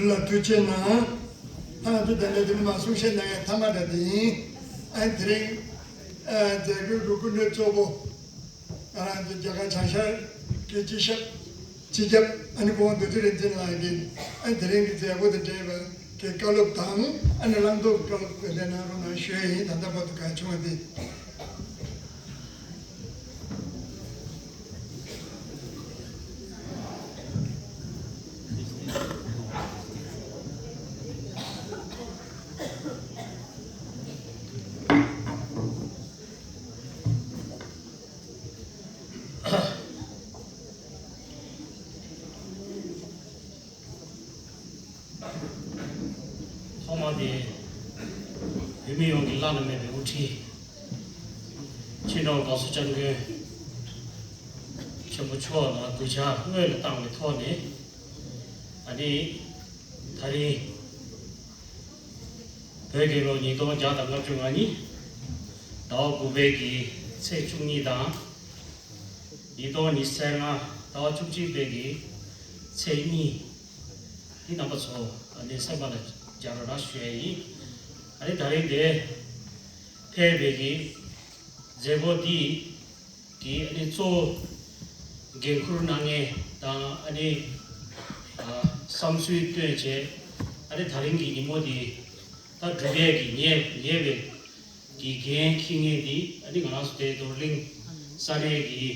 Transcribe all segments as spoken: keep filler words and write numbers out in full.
ལ་ཐུགས་རྗེ་གནང་། ཨ་ནི་དེ་འདྲ་དེ་མ་གསུང་བཤད་གནང་ཡ་ཐ་མ་འདྲ་དེ་ཡིན། ཨ་ནི་དེ་རིང་ཨ་མཛད་སྒོའི་སྐུ་མགྲོན་གཙོ་བོ་ང་རང་ཚོ་རྒྱ་གར་བྱང་ཤར་གྱི་སྤྱི་ཁྱབ་སྤྱི་ཁྱབ་ཨ་ནི་སྐུ་ངོ་བདུད་རྩི་རིག་འཛིན་ལགས་ཀྱིས་ཨ་ནི་དེ་རིང་གི་མཛད་སྒོ་དང་འབྲེལ་བའི་བཀའ་སློབ་དང་ཨ་ནི་བླང་དོར་བཀའ་སློབ་འོས་འདེམས་གནང་རོགས་གནང་ཞུ་ཡ་ཡིན། ད་ལྟ་བར་དུ་གང་བྱུང་བ་དེ། ཐོག་མ་དེ། བོད་མི་ཡོངས་ཀྱི་བླ་ན་མེད་པའི་དབུ་ཁྲིད། སྤྱི་ནོར་༸གོང་ས་༸སྐྱབས་མགོན་ཆེན་པོ་མཆོག་ལ་གུས་ཕྱག་སྔོན་ལ་བཏང་བའི་ཐོག་ནས། ཨ་ནི། ད་རེས། བོད་རྒྱལ་ལོ་ཉིས་སྟོང་བརྒྱ་དང་ལྔ་བཅུ་ང་གཉིས། ཟླ་བ་དགུ་པའི་གི་ཚེས་བཅུ་གཉིས་དང་། ཉིས་སྟོང་ཉི་ཤུ་རྩ་ལྔ་ཟླ་བ་བཅུ་གཅིག་པའི་གི་ཚེས་གཉིས། འདི་རྣམ་པ་ཚོ་ཨ་ནི་སེམས་པ་ལ་སྦྱར་རོགས་གནང་ཞུ་ཡ་ཡིན། ཨ་ནི་ད་རིང་འདིར་ཕེབས་པའི་གི་མཛད་སྒོ་འདི་གི་ཨ་ནི་གཙོ་བོ་འགན་འཁུར་གནང་མཁན་དང་ཨ་ནི་ཨ་བསམ་ཚུལ་བཏོན་བྱས། ཨ་ནི་ད་རིང་གི་ཉིན་མོ་འདི་ད་གྲུབ་འབྲས་ཀྱི་ཉེ་ཉེ་བའི་གི་འགན་འཁྱེར་མཁན་འདི་ཨ་ནི་ང་རང་ཚོ་དེ་རྡོར་གླིང་ས་གནས་ཀྱི་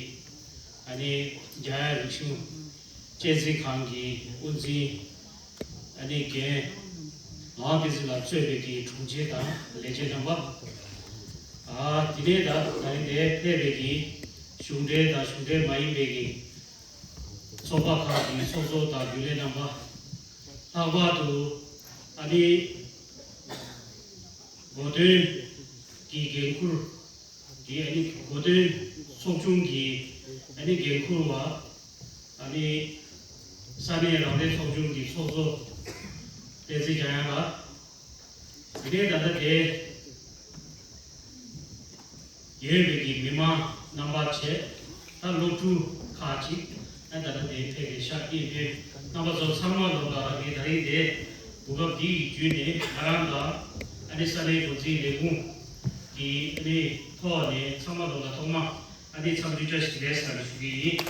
ཨ་ནི་རྒྱ་ཡག་རིག་གཞུང་གཅེས་འཛིན་ཁང་གི་དབུ་འཛིན་ཨ་ནི་རྒན་ངག་བསྟན་འཛིན་ལགས་གཙོས་པའི་གི་དྲུང་ཆེ་དང་ལས་བྱེད་རྣམ་པ། ཨ་དེ་ནས་ད་ད་རིང་འདིར་ཕེབས་པའི་གི་གཞུང་འབྲེལ་དང་གཞུང་འབྲེལ་མ་ཡིན་པའི་གི་ཚོགས་པ་ཁག་གི་ཚོགས་གཙོ་དང་རྒྱུན་ལས་རྣམ་པ། ལྷག་པར་དུ་ཨ་ནི་གོ་སྟོན་གྱི་འགན་འཁུར་གྱི་ཨ་ནི་གོ་སྟོན་ཚོགས་ཆུང་གི་ཨ་ནི་འགན་འཁུར་བ། ཨ་ནི་ས་གནས་རང་རེའི་ཚོགས་ཆུང་གི་ཚོགས་གཙོ་བསྟན་འཛིན་འཇམ་དབྱངས་ལགས། དེ་ནས་ད་ལྟ་དེ་ཡོད་པའི་གི་མི་མང་རྣམ་པ་བཅས། ད་སློབ་ཕྲུག་ཁག་ཅིག་ད་ལྟ་དེ་ཕེབས་པའི་ཤག་སྐྱེས་དེ་རྣམ་པ་ཚོ་ཚང་མ་ལོག་ག་ངས་ད་རིང་དེ་གོ་སྐབས་འདི་ཡི་བརྒྱུད་ནས་ང་རང་དང་ཨ་ནི་ས་གནས་འགོ་འཛིན་ལས་ཁུངས་ཀྱི་ཨ་ནི་ཐོག་ནས་ཚང་མ་ལོག་ག་ཐོག་མ། ཨ་ནི་འཚམས་འདྲི་བཀྲ་ཤིས་བདེ་ལེགས་ཟེར་ནས་ཞུ་གི་ཡིན།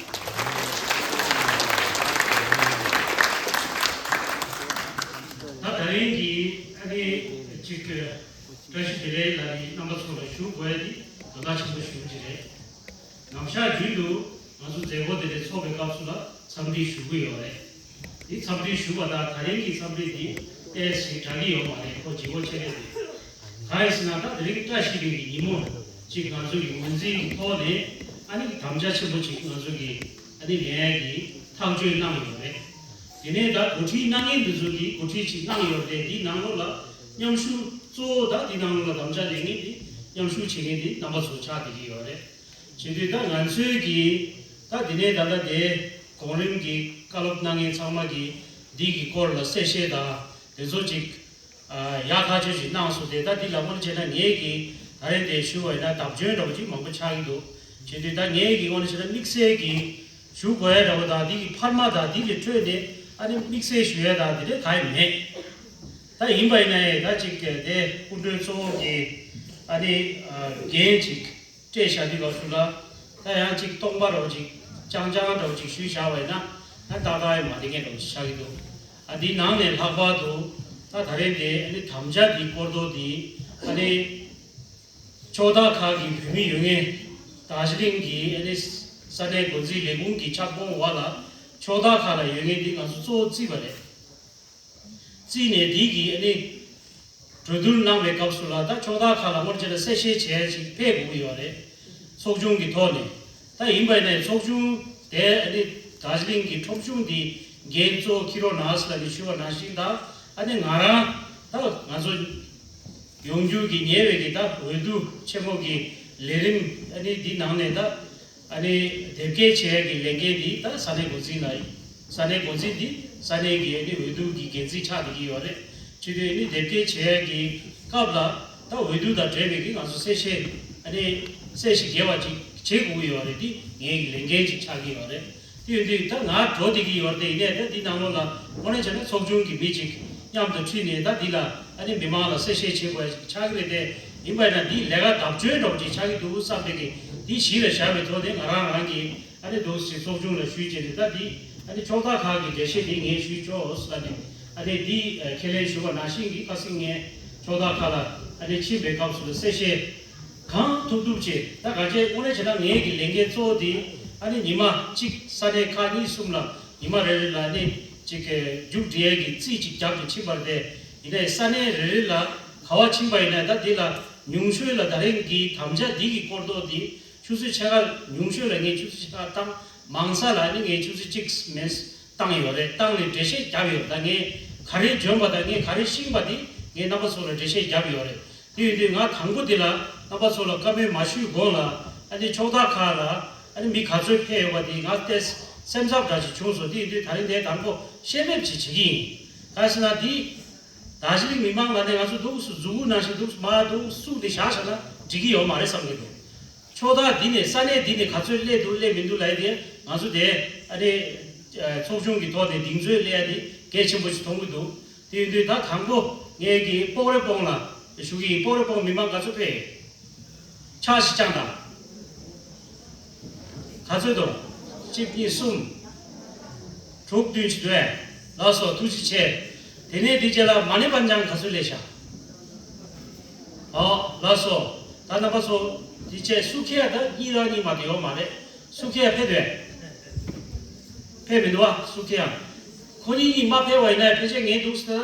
ད་ད་རིང་གི་ཨ་ནི་ཅིག་བཀྲ་ཤིས་བདེ་ལེགས་ལ་ནི་རྣམ་པ་ཚོ་ལ་ཞུ་དགོས་ཡ་དེ་དོན་དག་ཆེན་པོ་ཞེ་པོ་ཅིག་རེད། ནམ་ཞག་རྒྱུན་དུ་ང་ཚོ་མཛད་སྒོ་དེ་འདྲ་ཚོགས་པའི་སྐབས་སུ་ལ་འཚམས་འདྲི་ཞུ་གི་ཡོད་རེད། འདི་འཚམས་འདྲི་ཞུ་བ་དང་ད་རིང་གི་འཚམས་འདྲི་འདི་ཏོག་ཙམ་འདྲ་གི་ཡོད་མ་རེད། ཁོ་ལྗིད་ཁོག་ཆེ་གི་རེད། གང་ཡིན་ཟེར་ན་ད་དེ་རིང་བཀྲ་ཤིས་པའི་གི་ཉིན་མོ་ཅིག་ང་ཚོ་གི་ངོས་འཛིན་གྱི་ཐོག་ནས་ཨ་ནི་དམ་བཅའ་ཆེན་པོ་ཅིག་ང་ཚོ་གི་ཨ་ནི་ལེན་ཡ་གི་ཐག་གཅོད་གནང་ཡོད་རེད། དེ་ནས་ད་འགོ་ཁྲིད་གནང་མཁན་འདི་ཚོ་གིས་འགོ་ཁྲིད་ཅིག་གནང་ཡོད་རེད། དེའི་ནང་ལོགས་ལ་མཉམ་ཞུགས་གཙོ་བོ་ད་དེའི་ནང་ལོགས་ལ་དམ་བཅའ་ལེན་མཁན་འདི་མཉམ་ཞུགས་བྱེད་མཁན་འདི་རྣམ་པ་ཚོ་ཆགས་བསྡད་ཀྱི་ཡོད་རེད། བྱེད་དུས་ད་ང་ཚོའི་གི་ད་དེ་ནས་ད་ལྟ་དེ་གོང་རིམ་གྱི་བཀའ་སློབ་གནང་མཁན་ཚང་མ་གི་འདི་གི་སྐོར་ལ་གསལ་བཤད་དང་དེ་ཚོ་ཅིག་ཨ་ཡག་ཐག་ཆོད་ཅིག་གནང་སོང་། དེ་ད་འདི་ལ་དངོས་གནས་བྱས་ན་ངས་ཀྱི་ད་རེས་དེ་ཞུ་བ་ཡིན་ན་བརྡབ་སྐྱོན་འདྲ་བོ་ཅིག་མང་པོ་ཆགས་ཀྱི་འདུག་བྱེད་དུས་ད་ངས་ཀྱི་དངོས་གནས་བྱས་ན་དམིགས་བསལ་གྱི་ཞུ་དགོས་ཡ་འདྲ་བོ་དང་འདི་གི་འཕར་མ་དང་འདི་ལས་འཕྲོས་ནས་ཨ་ནི་དམིགས་བསལ་ཞུ་ཡ་དང་དེ་འདྲ་གང་ཡང་མེད། ད་ཡིན་པ་ཡིན་ན་ཡང་ད་ཅིག་དེ་སྐུ་མགྲོན་གཙོ་བོ་གི་ཨ་ནི་འགན་ཅིག་སྤྲད་བཞག་དུས་སྐབས་སུ་ལ་ད་ཡང་ཅིག་སྟོང་པ་འདྲ་བོ་ཅིག་རྐྱང་རྐྱང་འདྲ་བོ་ཅིག་ཞུས་བཞག་པ་ཡིན་ན་ད་ཏག་ཏག་ཡང་མ་བསྡད་མཁན་འདྲ་བོ་ཅིག་ཆགས་ཀྱི་འདུག་ཨ་འདི་ནང་ནས་ལྷག་པར་དུ་ད་ད་རེས་དེ་ཨ་ནི་དམ་བཅའ་འདི་སྐོར་ཐོག་འདི་ཨ་ནི་ཕྱོགས་མཐའ་ཁག་གི་བོད་མི་ཡོད་མཁན་དར་ཇི་ལིང་གི་ཨ་ནི་ས་གནས་འགོ་འཛིན་ལས་ཁུངས་ཀྱི་ཁྱབ་ཁོངས་འོག་ལ་ཕྱོགས་མཐའ་ཁག་ལ་ཡོད་མཁན་འདི་ང་ཚོ་གཙོ་བོ་བརྩིས་པ་རེད། བརྩིས་ནས་འདི་གི་ཨ་ནི་གྲོས་བསྡུར་གནང་བའི་སྐབས་སུ་ལ་ད་ཕྱོགས་མཐའ་ཁག་ལ་དངོས་གནས་བྱས་ན་གསལ་བཤད་བྱས་ཅིག་ཕེབས་དགོས་ཀྱི་ཡོད་རེད། ཚོགས་ཆུང་གི་ཐོག་ནས། ད་ཡིན་པ་ཡིན་ན་ཚོགས་ཆུང་དེ་ཨ་ནི་དར་ཇི་ལིང་གི་ཁྲོམ་གཞུང་འདི་འགན་གཙོ་བོ་འཁྱེར་རོགས་གནང་ཟེར་ལབ་ནས་ཞུས་པ་ནང་བཞིན་ད་ཨ་ནི་ང་རང་ད་ང་ཚོ་ཡོང་རྒྱུ་གི་ཉེ་བའི་གི་ད་འོས་བསྡུ་ཆེན་མོ་གི་ལས་རིམ་ཨ་ནི་འདི་ནང་ནས་ད། ཨ་ནི་དེབ་སྐྱེལ་བྱེད་ཡས་ཀྱི་ལས་འགན་འདི་ད་ས་གནས་འགོ་འཛིན་ལ་ཡིན། ས་གནས་འགོ་འཛིན་འདི་ས་གནས་ཀྱི་ཨ་ནི་འོས་བསྡུ་གི་འགན་འཛིན་ཆགས་བསྡད་ཀྱི་ཡོད་རེད། བྱེད་དུས་ཨ་ནི་དེབ་སྐྱེལ་བྱེད་ཡས་ཀྱི་སྐབས་ལ་ད་འོས་བསྡུ་དང་འབྲེལ་བའི་གི་ང་ཚོ་གསལ་བཤད་ཨ་ནི་གསལ་བཤད་རྒྱས་པ་ཅིག་བྱེད་དགོས་ཀྱི་ཡོད་རེད། འདི་ངའི་གི་ལས་འགན་ཅིག་ཆགས་ཀྱི་ཡོད་རེད། ཡོད་དུས་ད་ང་འགྲོ་བསྡད་ཀྱི་ཡོད་རེད་དེ། ཡིན་ནའི་ད་འདི་ནང་ལོགས་ལ་དངོས་གནས་བྱས་ན་ཚོགས་ཆུང་གི་མི་གཅིག་མཉམ་དུ་ཁྲིད་ནས་ད་འདི་ལ་ཨ་ནི་མི་མང་ལ་གསལ་བཤད་བྱེད་དགོས་ཆགས་ཀྱི་རེད་དེ། ཡིན་པ་ཡིན་ན་འདི་ལས་ཀ་བརྡབ་ཆོལ་འདྲ་བོ་ཅིག་ཆགས་ཀྱི་འདུག་བསམ་པའི་གི་འདི་གཞི་ལ་བཞག་པའི་ཐོག་ནས་ང་རང་རང་གིས་ཨ་ནི་འདུག་སེ་ཚོགས་ཆུང་ལ་ཞུས་བྱས་ཏེ། ད་འདི་ཨ་ནི་ཕྱོགས་མཐའ་ཁག་གི་འགྲེལ་བཤད་འདི་ངས་ཞུས་ཆོག་ཟེར་ནས། ཨ་ནི་འདི་ཁས་ལེན་ཞུས་པ་ནང་བཞིན་གྱི་ཁ་སང་ངས་ཕྱོགས་མཐའ་ཁག་ལ་ཨ་ནི་ཕྱིན་པའི་སྐབས་སུ་ལ་གསལ་བཤད་གང་ཐུབ་ཐུབ་བྱས། ད་ག་ཅེ་དངོས་གནས་བྱས་ན་ངའི་གི་ལས་འགན་གཙོ་བོ་དེ་ཨ་ནི་ཉི་མ་གཅིག་ས་གནས་ཁག་གཉིས་གསུམ་ལ་ཉི་མ་རེ་རེ་ལ་ཨ་ནི་གཅིག་གི་མཇུག་སྒྲིལ་ཡས་ཀྱི་རྩིས་གཅིག་རྒྱབ་ཏུ་ཕྱིན་པ་རེད་དེ། ཡིན་ནའི་ས་གནས་རེ་རེ་ལ་ག་བ་ཕྱིན་པ་ཡིན་ན་ད་དེ་ལ་ཉུང་ཤོས་ལ་ད་རིང་གི་དམ་བཅའ་འདི་གི་སྐོར་ཐོག་དེ་ཆུ་ཚོད་ཕྱེད་ཀ་ཉུང་ཤོས་ལ་ངས་ཆུ་ཚོད་ཕྱེད་ཀ་བཏང་། མང་ས་ལ་ནི་ངས་ཆུ་ཚོད་གཅིག་མིན་བཏང་ཡོད་རེད། བཏང་ནས་འགྲེལ་བཤད་བརྒྱབ་ཡོད། ད་ངས་ག་རེ་འཇོན་པ་དང་ངས་ག་རེ་ཤེས་པ་དེ་ངས་རྣམ་པ་ཚོ་ལ་འགྲེལ་བཤད་བརྒྱབ་ཡོད་རེད། དེ་ཡིན་དུས་ང་དང་པོ་དེ་ལ་རྣམ་པ་ཚོ་ལ་བཀའ་མོལ་མ་ཞུས་གོང་ལ་ཨ་ནི་ཕྱོགས་མཐའ་ཁག་ལ་ཨ་ནི་མི་ག་ཚོད་ཕེབས་ཡོད་པ་དེ་ང་ཏོག་ཙམ་སེམས་འཚབ་འདྲ་ཞིག་བྱུང་སོང་། དེ་ཡིན་དུས་ད་རིང་དེ་དང་པོ་བཤད་ལེབ་ཅིག་བྱེད་ཀྱི་ཡིན། ག་རེ་ཟེར་ན་དེ་ད་གཞི་རིང་མི་མང་ལ་ནི་ང་ཚོ་འདུག་སེ་མཛུ་གུ་ནང་བཞིན་འདུག་སེ་མར་འདུག་སེ་བཙུགས་ཏེ་བཞག་བཞག་ན་འགྲིག་གི་ཡོད་མ་རེད་བསམ་གྱི་འདུག་ཕྱོགས་མཐའ་འདི་ནས་ས་གནས་འདི་ནས་ག་ཚོད་སླེབས་འདུག་སླེབས་མི་འདུག་ལབ་ཡ་དེ་ང་ཚོ་དེ་ཨ་ནི་ཚོགས་ཆུང་གི་ཐོག་ནས་གདེང་ཚོད་སླེབས་ཡ་དེ་གལ་ཆེན་པོ་ཞིག་མཐོང་གི་འདུག་དེ་ཡིན་དུས་ད་དང་པོ་ངས་ཀྱི་སྤོག་རེ་སྤོང་ལ་ཞུ་གི་ཡིན། སྤོག་རེ་སྤོང་མི་མང་ག་ཚོད་ཕེབས། ཕྱག་ཞིག་བརྐྱངས་དང་། ག་ཚོད་འདུག་གཅིག་གཉིས་གསུམ། དྲུག་བདུན་ཅིག་འདུག་ཨེ། ལགས་སོ། ཐུགས་རྗེ་ཆེ། དེ་ནས་དེ་རྗེས་ལ་མ་ཎི་བན་ཅང་ག་ཚོད་སླེབས་ཤག་ཨོ་ལགས་སོ། ད་རྣམ་པ་ཚོ་དེ་བྱས་སུ་ཁེ་ཡ་ད་གཉིས་རང་གཉིས་མ་དེ་ཡོད་མ་རེད། སུ་ཁེ་ཡ་ཕེབས་འདུག་ཨེ། ཕེབས་མི་འདུག་ཨ། སུ་ཁེ་ཡ། ཁོ་གཉིས་གཉིས་མ་ཕེབས་པ་ཡིན་ན་ཕལ་ཆེར་ངས་འདུག་ཟེར་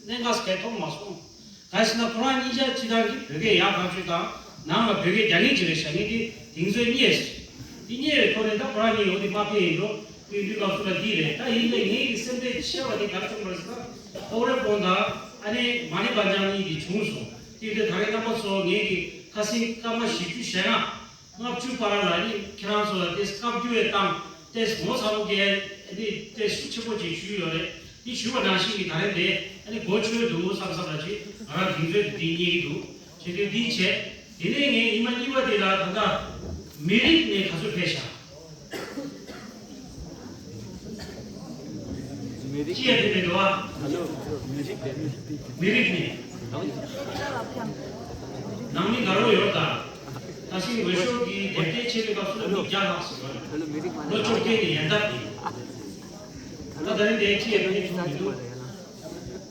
གནད་འགག་གལ་མཐོང་མ་སོང་། ག་རེ་ཟེར་ན་ཁོ་རང་གཉིས་ཆ་སྤྱིར་བཏང་གི་བོད་སྐད་ཡག་ཐག་ཆོད་དང་ནང་ལ་བོད་སྐད་རྒྱག་མཁན་ཅིག་རེད་ཤག་ངས་དེ་གདེང་ཚོད་རྙེད་སོང་། དེ་རྙེད་པའི་ཐོག་ནས་ད་ཁོ་རང་གཉིས་འོ་དེ་མ་ཕེབས་ཡིན་འགྲོ། དེ་དུས་སྐབས་སུ་ལ་འདི་རེད། ད་ཡིན་ནའི་ངེད་ཀྱི་སེམས་ཁྲལ་ཆེ་བ་དེ་ག་རེ་བྱུང་བ་རེད་ཟེར་ན། ཨོ་རེ་པོང་དང་ཨ་ནེ་མ་ནེ་པ་ཉང་གཉིས་དེ་བྱུང་སོང་། དེ་དུས་ད་རེས་རྣམ་པ་ཚོ་ངེད་ཀྱི་ཁ་སེང་སྐར་མ་བཞི་བཅུ་ཞེ་ལྔ། ལྔ་བཅུ་བར་ལ་ནི་ཁྱེད་རང་ཚོ་ལ་ཏེས་བཀའ་བཀྱོན་བཏང་། ཏེས་ངོ་ཚ་བོ་གས་ཨ་ནི་ཏེས་ཤུགས་ཆེན་པོ་ཅིག་ཞུས་ཡོད་རེད། འདི་ཞུས་པ་ནང་བཞིན་གྱི་ད་རེས་དེ་ཨ་ནི་གོ་ཆོད་འདུག་བསམ་བསམ་ལ་ཅིག་ང་རང་གདེང་ཚོད་དེ་འདི་རྙེད་ཀྱི་འདུག་བྱེད་དུས་འདི་བྱས། དེ་ནས་ངས་ཉི་མ་གཉིས་པ་དེ་ལ་ད་ལྟ་མི་རིགས་ནས་ག་ཚོད་ཕེབས་ཤག་མི་རིགས། ཅི་ཡ་དེ་མི་འདུག་ཨ། མི་རིགས་ནས། ནང་མི་དགའ་རོགས་ཡོད་ད། ད་སྲིད་འོས་ཤོག་གི་དེབ་སྐྱེལ་བྱེད་པའི་སྐབས་སུ་ལ་མི་བརྒྱ་ལྷག་ཙམ་ཡོད་རེད། ལོ་བཅོ་བརྒྱད་ཀྱི་ཡན་འདབ་ཡིན། ད་ད་རིང་དེ་ཅི་ཡ་དེ་བྱུང་མི་འདུག་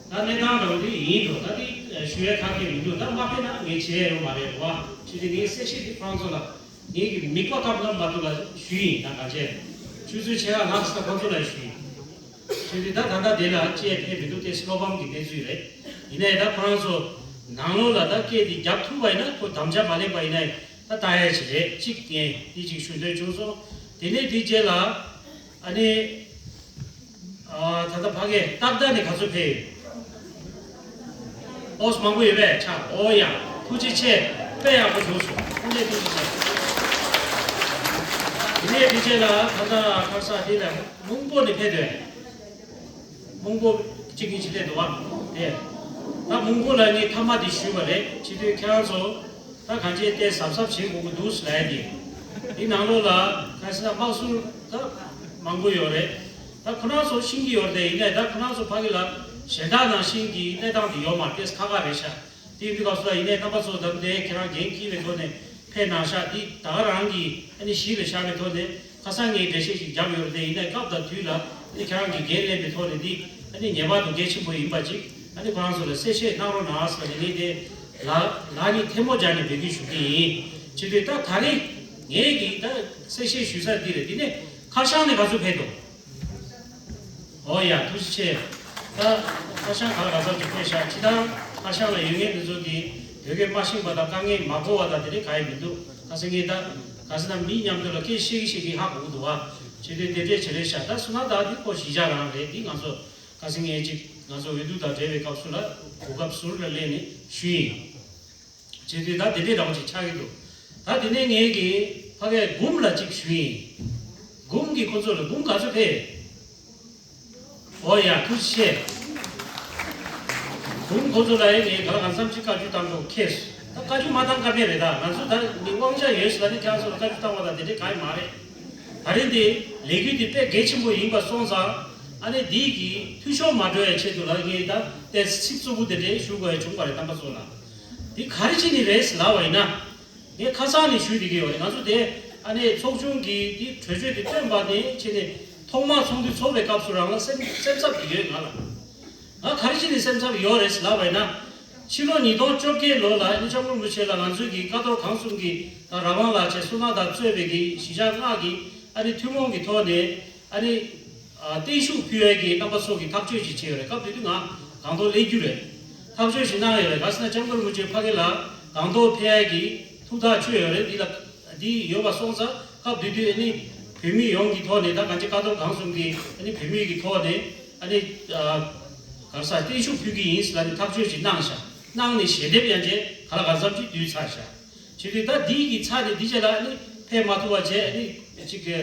ད་གནས་སྟངས་འདྲ་བོ་དེ་ཡིན་འགྲོ། ད་དེ་ཞུ་ཡ་ཁག་གི་མི་འདུག་ད་མ་ཕེབས་ན་ངས་བྱེད་ཡ་ཡོད་མ་རེད་བ། ཅི་སྟེ་ངའི་གསལ་བཤད་དེ་ཁོ་རང་ཚོ་ལ། ངེད་ཀྱི་མིག་པ་ཀབ་ལམ་མ་ཐུག་ལ་ཞུས་ཡིན། ད་ག་བྱས་ཆུ་ཚོད་ཕྱེད་ཀ་ལྷག་ཙམ་ཁོང་ཚོ་ལ་ཞུས་ཡིན། ཞུས་དུས་ད་ད་ལྟ་དེ་ལ་ཅི་ཡང་ཕེབས་མི་འདུག་དེ་བློ་ཕམ་གྱི་གནས་ཚུལ་རེད། ཡིན་ནའི་ད་ཁོ་རང་ཚོ་ནང་ལོགས་ལ་ད་སྐད་དེ་རྒྱབ་ཐུབ་པ་ཡིན་ན། ཁོ་དམ་བཅའ་མ་ལེན་པ་ཡིན་ན་ད་ལྟ་ཡ་ཅིག་རེད། གཅིག་ངས་དེ་གཅིག་ཞུ་འདོད་བྱུང་སོང་། དེ་ནས་དེ་རྗེས་ལ་ཨ་ནི། ཨ། ད་ལྟ་ཕ་གིར་ཏག་ཏག་ནས་ག་ཚོད་ཕེབས་ཡོད། ཨོ་མང་པོ་ཡོད་པས་ཆགས། ཨོ་ཡ། ཐུགས་རྗེ་ཆེ། དཔེ་ཡག་པོ་བྱུང་སོང་། ཐུགས་རྗེ་ཆེ། དེ་ནས་དེ་རྗེས་ལ་ད་ལྟ་ཁ་སང་དེ་ལ་མོང་པོ་ནས་ཕེབས་དོན། མོང་པོ་གཅིག་གཉིས་ཅིག་སླེབས་འདུག་བ། དེ་ད་མོང་པོ་ལ་ངས་མཐའ་མ་དེ་ཞུས་པ་རེད། བྱེད་དུས་ཁྱེད་རང་ཚོ། ད་གང་ཅི་དེ་གཟབ་གཟབ་བྱེད་དགོས་ཀྱི་འདུག་ལབ་ཡ་དེ། འདི་ནང་ལོགས་ལ་ག་ཟེར་ན་དམག་ཟུར་ད་མང་པོ་ཡོད་རེད། ད་ཁོ་རང་ཚོ་ཤེས་ཀྱི་ཡོད་རེད། ཡིན་ནའི་ད་ཁོ་རང་ཚོ་ཕ་གི་ལ་གཞན་དག་ནང་བཞིན་གྱི་གནས་སྟངས་དེ་ཡོད་མ་རེད། ཏེས་ཁག་ཁག་རེད་ཤག་དེ་ཡིན་དུས་སྐབས་སུ་ལ་ཡིན་ནའི་རྣམ་པ་ཚོ་ད་དེ་ཁྱེད་རང་འགན་འཁྱེར་བའི་ཐོག་ནས་ཕེབས་གནང་ཤག་འདི་ད་ག་རང་གི་ཨ་ནི་གཞི་ལ་བཞག་པའི་ཐོག་ནས། ཁ་སང་ངས་འགྲེལ་བཤད་ཅིག་བརྒྱབ་ཡོད་རེད་དེ། ཡིན་ནའི་སྐབས་དང་དུས་ལ་ཨ་ནི་ཁྱེད་རང་གིས་འགན་ལེན་པའི་ཐོག་ནས་འདི་ཨ་ནི་ངེས་པར་དུ་གལ་ཆེན་པོ་ཡིན་པ་ཅིག་ཨ་ནི་ཁོ་རང་ཚོ་ལ་གསལ་བཤད་གནང་རོགས་གནང་ཟེར་ནས་ངས་དེ་ལ་ལག་གཉིས་ཐལ་མོ་སྦྱར་ནས་འབོད་སྐུལ་ཞུ་གི་ཡིན། བྱེད་དུས་ད་ད་རེས་ངས་ཀྱིས་ད་གསལ་བཤད་ཞུ་ས་འདི་རེད། འདི་ནས་ཁ་བྱང་ནས་ག་ཚོད་ཕེབས་འདུག་ཨོ་ཡ། ཐུགས་རྗེ་ཆེ། ད་ཁ་བྱང་ག་ལ་ག་ཚོད་ཅིག་ཕེབས་ཤག་སྤྱིར་བཏང་ཁ་བྱང་ལ་ཡོད་མཁན་འདི་ཚོ་གིས་བོད་སྐད་མ་ཤེས་པ་དང་དཀའ་ངལ་མ་གོ་བ་དང་དེ་འདྲ་གང་ཡང་མི་འདུག་ཁ་སང་ངས་ད་ག་ཟེར་ན་མི་མཉམ་དུ་ལ་སྐད་བཤད་ཀྱི་བཤད་ཀྱི་ཧ་གོ་གི་འདུག་བ། བྱེད་དུས་དེ་འདྲས་བྱེད་རེད་ཤག་ད་སུ་ན་ད་འདི་ཁོ་གཞིས་ཆགས་རང་རེད། འདི་ང་ཚོ་ཁ་སང་ངས་ཅིག་ང་ཚོ་འོས་བསྡུ་དང་འབྲེལ་བའི་སྐབས་སུ་ལ་གོ་སྐབས་ཟུར་ལ་སླེབས་ནས་ཞུས་ཡིན། བྱེད་དུས་ད་དེ་འདྲས་འདྲ་བོ་ཅིག་ཆགས་ཀྱི་འདུག་ད་དེ་ནས་ངས་ཀྱིས་ཕ་གིར་འབུམ་ལ་ཅིག་ཞུས་ཡིན། འབུམ་གྱིས་ཁོ་ཚོ་ལ་འབུམ་ག་ཚོད་ཕེབས། ཨོ་ཡ། ཐུགས་རྗེ་ཆེ། འབུམ་ཁོ་ཚོ་ལ་ཡང་ངས་ག་ལ་གང་འཚམ་ཅིག་བཀའ་བཀྱོན་བཏང་འགྲོ་ཁེལ་སོང་། ད་བཀའ་བཀྱོན་མ་བཏང་ཀ་མེད་རེད། ད་ང་ཚོ་ད་མི་དབང་ཆ་ཡོད་ཟེར་ལ་ནི་ཁྱེད་ཚོ་ལ་བཀའ་བཀྱོན་བཏང་བ་ད་དེ་འདྲས་གང་ཡང་མ་རེད། ད་རེས་འདི་ལས་འགུལ་འདི་དཔེ་གལ་ཆེན་པོ་ཡིན་པ་སོང་ཙང་ཨ་ནི་འདི་གི་འཐུས་ཤོར་མ་འགྲོ་བའི་ཆེད་དུ་ལ་ངས་ད་ཏོག་ཙམ་ཚིག་རྩུབ་པོ་དེ་འདྲ་ཞུ་དགོས་ཡ་བྱུང་བ་རེད། རྣམ་པ་ཚོ་ལ་འདི་ག་རེ་བྱས་ནས་རེད་ལབ་པ་ཡིན་ན། ངས་ཁ་སང་ནས་ཞུས་བསྡད་ཀྱི་ཡོད་རེད། ང་ཚོ་དེ་ཨ་ནི་ཚོགས་ཆུང་གི་དེ་གྲོས་ཆོད་དེ་བཏོན་པ་ནས་བྱས་ནས་ཐོག་མར་ཚོགས་འདུ་ཚོགས་པའི་སྐབས་སུ་རང་ལ་སེམས་སེམས་འཚབ་ཀྱི་ཡོད་ང་ལ། ང་ག་རེ་བྱས་ནས་སེམས་འཚབ་ཡོད་རེད་ལབ་པ་ཡིན་ན། ཕྱི་ལོ་ཉིས་སྟོང་བཅོ་བརྒྱད་ལོ་ལ་ཨ་ནི་ལྕམ་སྐུ་རིན་པོ་ཆེ་ལ་ང་ཚོའི་གི་ཀཿཐོག་གང་གསུམ་གྱི་ད་ར་ཝང་ལགས་བྱས་བསོད་ནམས་དང་གཙོས་པའི་གི་གཞིས་ཆགས་ལྔ་གི་ཨ་ནི་ཐུན་མོང་གི་ཐོག་ནས་ཨ་ནི། ཨ། བརྟན་བཞུགས་ཕུལ་ཡས་ཀྱི་རྣམ་པ་ཚོ་གིས་ཐག་གཅོད་ཅིག་བྱས་ཡོད་རེད། སྐབས་དེ་དུས་ང་སྒང་ཏོག་སླེབས་རྒྱུ་རེད། ཐག་གཅོད་ཅིག་གནང་ཡོད་རེད། ག་ཟེར་ན་ལྕམ་སྐུ་རིན་པོ་ཆེ་ཕ་གི་ལ་སྒང་ཏོག་ཕེབས་ཡས་ཀྱི་ཐུགས་ཐག་གཅོད་ཡོད་རེད། འདི་ལ་འདི་ཡོད་པ་སོང་ཙང་སྐབས་དེ་དུས་ཨ་ནི་བོད་མི་ཡོངས་ཀྱི་ཐོག་ནས་ད་གང་ཅི་ཀཿཐོག་གང་གསུམ་གྱི་ཨ་ནི་བོད་མི་གི་ཐོག་ནས་ཨ་ནི། ཨ། ག་རེ་ཟ་བརྟན་བཞུགས་ཕུལ་གྱི་ཡིན་ཟེར་ལབ་ནས་ཐག་གཅོད་ཅིག་གནང་ཤག་གནང་ནས་ཞལ་འདེབས་ཡང་ཅིག་ག་ལ་ག་ཙམ་ཅིག་བསྡུས་ཚར་ཤག་བྱས་དུས་ད་འདི་གི་ཚར་ནས་འདི་རྗེས་ལ་ཨ་ནི་ཕེབས་མ་ཐུབ་པ་བྱས། ཨ་ནི་ཅིག་གི་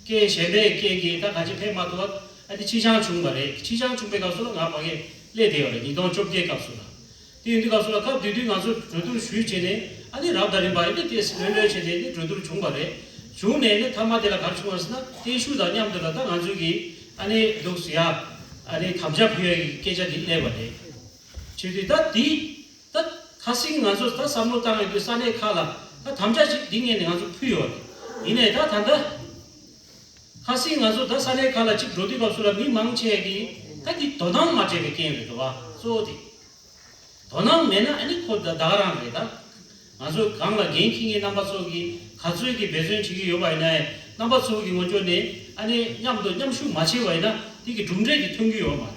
རྐྱེན་གཞན་པའི་རྐྱེན་གྱིས་ད་གང་ཅི་ཕེབས་མ་ཐུབ་པ་ཨ་ནི་ཕྱིར་འགྱངས་བྱུང་བ་རེད། ཕྱིར་འགྱངས་བྱུང་པའི་སྐབས་སུ་ལ་ང་ཕ་གིར་སླེབས་བསྡད་ཡོད་རེད། ཉིས་སྟོང་བཅོ་བརྒྱད་སྐབས་སུ་ལ། དེ་ཡིན་དུས་སྐབས་སུ་ལ་སྐབས་དེ་དུས་ང་ཚོ་གྲོས་བསྡུར་ཞུས་བྱས་ནས་ཨ་ནི་རབ་དང་རིམ་པ་ཨ་ནི་ཏོག་ཙམ་ལྷོད་ལྷོད་བྱས་ནས་ཨ་ནི་གྲོས་བསྡུར་བྱུང་བ་རེད། བྱུང་ནས་ཨ་ནི་མཐའ་མ་དེ་ལ་ག་རེ་བྱུང་བ་ཟེར་ན་བརྟན་བཞུགས་དང་མཉམ་དུ་ལ་ད་ང་ཚོས་ཀྱི་ཨ་ནི་འདུག་ཟེར་ཡ་ཨ་ནི་དམ་བཅའ་ཕུལ་ཡ་གི་སྐད་ཆ་དེ་སླེབས་པ་རེད། བྱས་དུས་ད་དེ། ད་ཁ་སང་ང་ཚོ་ད་བསམ་བློ་བཏང་ཡོང་དུས་ས་གནས་ཁག་ལ་ད་དམ་བཅའ་ཅིག་འདི་ངོས་ནས་ང་ཚོ་ཕུལ་ཡོད་རེད། ཡིན་ནའི་ད་ད་ལྟ་ཁ་སང་ང་ཚོ་ད་ས་གནས་ཁག་ལ་ཅིག་འགྲོ་དུས་སྐབས་སུ་ལ་མི་མང་ཆེ་གིས་ད་འདི་དོ་སྣང་མ་སྤྲད་པའི་རྐྱེན་རེད་འདུག་བ། གཙོ་བོ་དེ་དོ་སྣང་མེད་ན་ཨ་ནི་ཁོ་ད་ད་ག་རང་རེད། ད་ང་ཚོ་སྒང་ལ་འགན་འཁྱེར་མཁན་རྣམ་པ་ཚོ་གིས་ག་ཚོད་ཀྱི་འབད་བརྩོན་བྱེད་ཀྱི་ཡོད་པ་ཡིན་ནའི་རྣམ་པ་ཚོ་གི་ངོས་ཕྱོགས་ནས་ཨ་ནི་མཉམ་དུ་མཉམ་ཞུགས་མ་བྱས་པ་ཡིན་ན་དེ་གི་གྲུབ་འབྲས་དེ་ཐོན་གྱི་ཡོད་མ་རེད།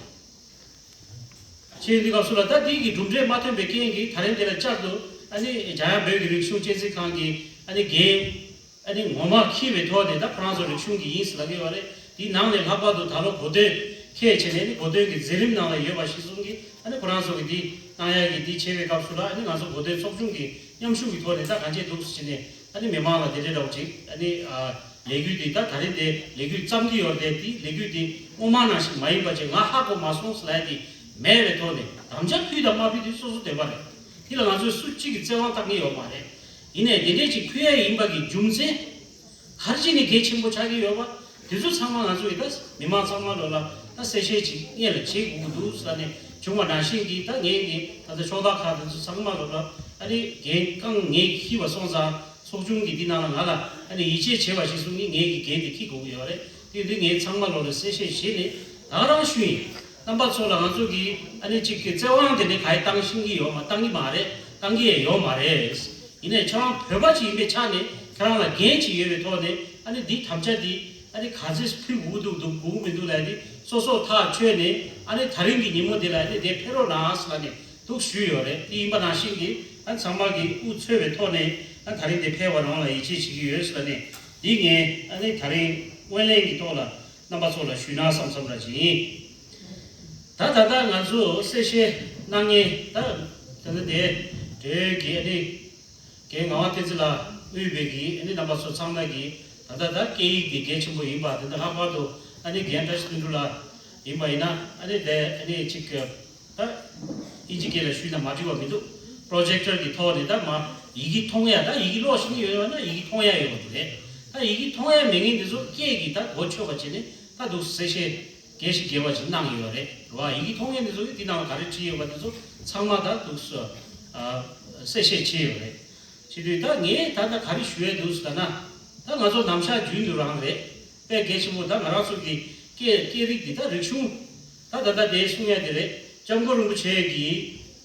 བྱས་ཡོང་དུས་སྐབས་སུ་ལ་ད་འདི་གི་གྲུབ་འབྲས་མ་ཐོན་པའི་རྐྱེན་གྱིས་ད་རིང་འདི་ལ་བསྐྱར་དུ་ཨ་ནི་འཇམ་དབྱངས་བོད་ཀྱི་རིག་གཞུང་གཅེས་འཛིན་ཁང་གི་ཨ་ནི་འགན་ཨ་ནི་ངོ་མ་འཁྱེར་བའི་ཐོག་ནས་ད་ཁོ་རང་ཚོ་རིག་གཞུང་གི་ཡིན་ཟེར་ལབ་ཀྱི་ཡོད་རེད། འདི་ནང་ནས་ལྷག་པར་དུ་ད་ལོ་གོ་སྟོན་འཁེལ་བྱས་ནས་ཨ་ནི་གོ་སྟོན་གྱི་མཛད་རིམ་ནང་ལ་ཡོད་པ་གཞིར་བཟུང་གིས་ཨ་ནི་ཁོ་རང་ཚོ་གི་འདི་གནང་ཡ་གི་འདི་བྱེད་པའི་སྐབས་སུ་ལ་ཨ་ནི་ང་ཚོ་གོ་སྟོན་ཚོགས་ཆུང་གི་མཉམ་ཞུགས་ཀྱི་ཐོག་ནས་ད་གང་བྱས་འདུག་ཟེར་བྱས་ནས། ཨ་ནི་མི་མང་ལ་དེ་འདྲའི་འདྲ་བོ་ཅིག་ཨ་ནི་ཨ་ལས་འགུལ་འདི་ད་ད་རེས་དེ་ལས་འགུལ་བརྩམས་ཀྱི་ཡོད་རེད་དེ། ལས་འགུལ་འདི་སྔོན་མ་ནང་བཞིན་མ་ཡིན་པ་བྱས་ང་ཧ་གོ་མ་སོང་ཟེར་ལབ་ཡ་དེ་མེད་པའི་ཐོག་ནས་དམ་བཅའ་ཕུལ་དང་མ་ཕུལ་དེ་སོ་སོ་འདོད་པ་རེད། དེ་ལ་ང་ཚོས་སུ་གཅིག་གིས་བཙན་དབང་བཏང་གི་ཡོད་མ་རེད། ཡིན་ནའི་དེ་འདྲའི་ཅིག་ཕུལ་ཡ་ཡིན་པ་གི་རྒྱུ་མཚན་ག་རེ་བྱས་ནས་གལ་ཆེན་པོ་ཆགས་ཀྱི་ཡོད་པ། དེ་ཚོ་ཚང་མ་ང་ཚོ་ཡི་ད་མི་མང་ཚང་མ་ལོ་ལ་ད་གསལ་བཤད་ཅིག་སྔོན་ལ་བྱེད་དགོས་ཀྱི་འདུག་ཟེར་ནས་བྱུང་བ་ནང་བཞིན་གྱི་ད་ངས་ཀྱི་ད་ལྟ་ཕྱོགས་མཐའ་ཁག་དེ་ཚོ་ཚང་མ་ལོ་ལ་ཨ་ནི་འགན་རྐང་ངས་འཁྱེར་བ་སོང་ཙང་ཚོགས་ཆུང་གི་འདི་ནང་ལ་ང་ལ་ཨ་ནི་ཡིད་ཆེས་བྱེད་པ་ཞིག་གསུང་གི་ངས་ཀྱི་འགན་དེ་འཁྱེར་དགོས་ཀྱི་ཡོད་རེད། དེ་འདི་ངས་ཚང་མ་ལོ་ལ་གསལ་བཤད་བྱས་ནས་ད་རང་ཞུ་ཡིན། རྣམ་པ་ཚོ་ལ་ང་ཚོ་གི་ཨ་ནི་གཅིག་གི་བཙན་དབང་དེ་འདྲ་ག་ཡེ་བཏང་ཤེས་ཀྱི་ཡོད་མ་བཏང་གི་མ་རེད། བཏང་གི་ཡང་ཡོད་མ་རེད། ཡིན་ནའི་ཁྱེད་རང་བོད་པ་ཅིག་ཡིན་པའི་ཆ་ནས་ཁྱེད་རང་ལ་འགན་ཅིག་ཡོད་པའི་ཐོག་ནས་ཨ་ནི་འདི་དམ་བཅའ་འདི་ཨ་ནི་ག་ཚོད་ཕུལ་དགོས་འདུག་འདུག་དགོས་མི་འདུག་ལབ་ནི་སོ་སོ་ཐག་ཆོད་ནས་ཨ་ནི་ད་རིང་གི་ཉིན་མོ་འདི་ལ་ཨ་ནི་དེ་ཕེབས་རོགས་གནང་ཟེར་ལབ་ནས་འདུག་ཞུས་ཡོད་རེད། དེ་ཡིན་པ་ནང་བཞིན་གྱི་ཨ་ནི་ཚང་མ་གི་དབུ་གཙོས་པའི་ཐོག་ནས་ཨ་ནི་ད་རིང་དེ་ཕེབས་པ་རང་ལ་ཡིད་ཆེས་བྱེད་ཀྱི་ཡོད་ཟེར་ལབ་ནས་འདི་ངས་ཨ་ནི་ད་རིང་སྔོན་གླེང་གི་ཐོག་ལ་རྣམ་པ་ཚོ་ལ་ཞུས་ན་བསམ་བསམ་ར་ཅིག་ཡིན། ད་ད་ལྟ་ང་ཚོ་གསལ་བཤད་གནང་མཁན་ད་ད་ལྟ་དེ་གྲོས་ཀྱི་ཨ་ནི་རྒན་ངག་དབང་བསྟན་འཛིན་ལགས་དབུས་པའི་གི་ཨ་ནི་རྣམ་པ་ཚོ་ཚང་མ་གི་ད་ལྟ་ད་སྐད་ཡིག་དེ་གལ་ཆེན་པོ་ཡིན་པ། དེ་འདྲ་ལྷག་པར་དུ་ཨ་ནི་རྒན་བཀྲ་ཤིས་དོན་གྲུབ་ལགས་ཡིན་པ་ཡིན་ན་ཨ་ནི་དེ་ཨ་ནི་གཅིག་ད་ཨིན་ཇི་སྐད་ལ་ཞུས་ན་མ་འགྲིག་པ་མི་འདུག་པྲོ་ཇེག་ཊར་གི་ཐོག་ནས་ད་མ་ཡི་གེ་མཐོང་ཡ་ད་ཡི་གེ་ཀློག་ཤེས་ཀྱི་ཡོད་ན་ཡི་གེ་མཐོང་ཡ་ཡོད་པ་དེ་རེད། ད་ཡི་གེ་མཐོང་ཡ་མེད་མཁན་དེ་ཚོ་སྐད་ཀྱི་ད་གོ་ཆོད་པ་བྱས་ནས་ད་འདུག་གསལ་བཤད། རྒྱས་ཤིང་རྒྱས་པ་ཅིག་གནང་ཡོད་རེད་བ། ཡི་གེ་མཐོང་མཁན་འདི་ཚོ་གིས་འདི་ནང་ལ་ག་རེ་བྲིས་ཡོད་པ་འདི་ཚོ་ཚང་མ་ད་འདུག་སེ་གསལ་བཤད་བྱས་ཡོད་རེད། བྱས་དུས་ད་ངས་ད་ལྟ་ག་རེ་ཞུ་ཡས་འདུག་ཟེར་ན། ད་ང་ཚོ་ནམ་ཞག་རྒྱུན་དུ་རང་རེད། དཔེ་གལ་ཆེན་པོ་ད་ང་རང་ཚོ་གི་སྐད་སྐད་རིགས་འདི་ད་རིག་གཞུང་ད་ད་ལྟ་དེ་གསུང་ཡ་དེ་རེད། སྐྱབས་མགོན་རིན་པོ་ཆེ་གིས་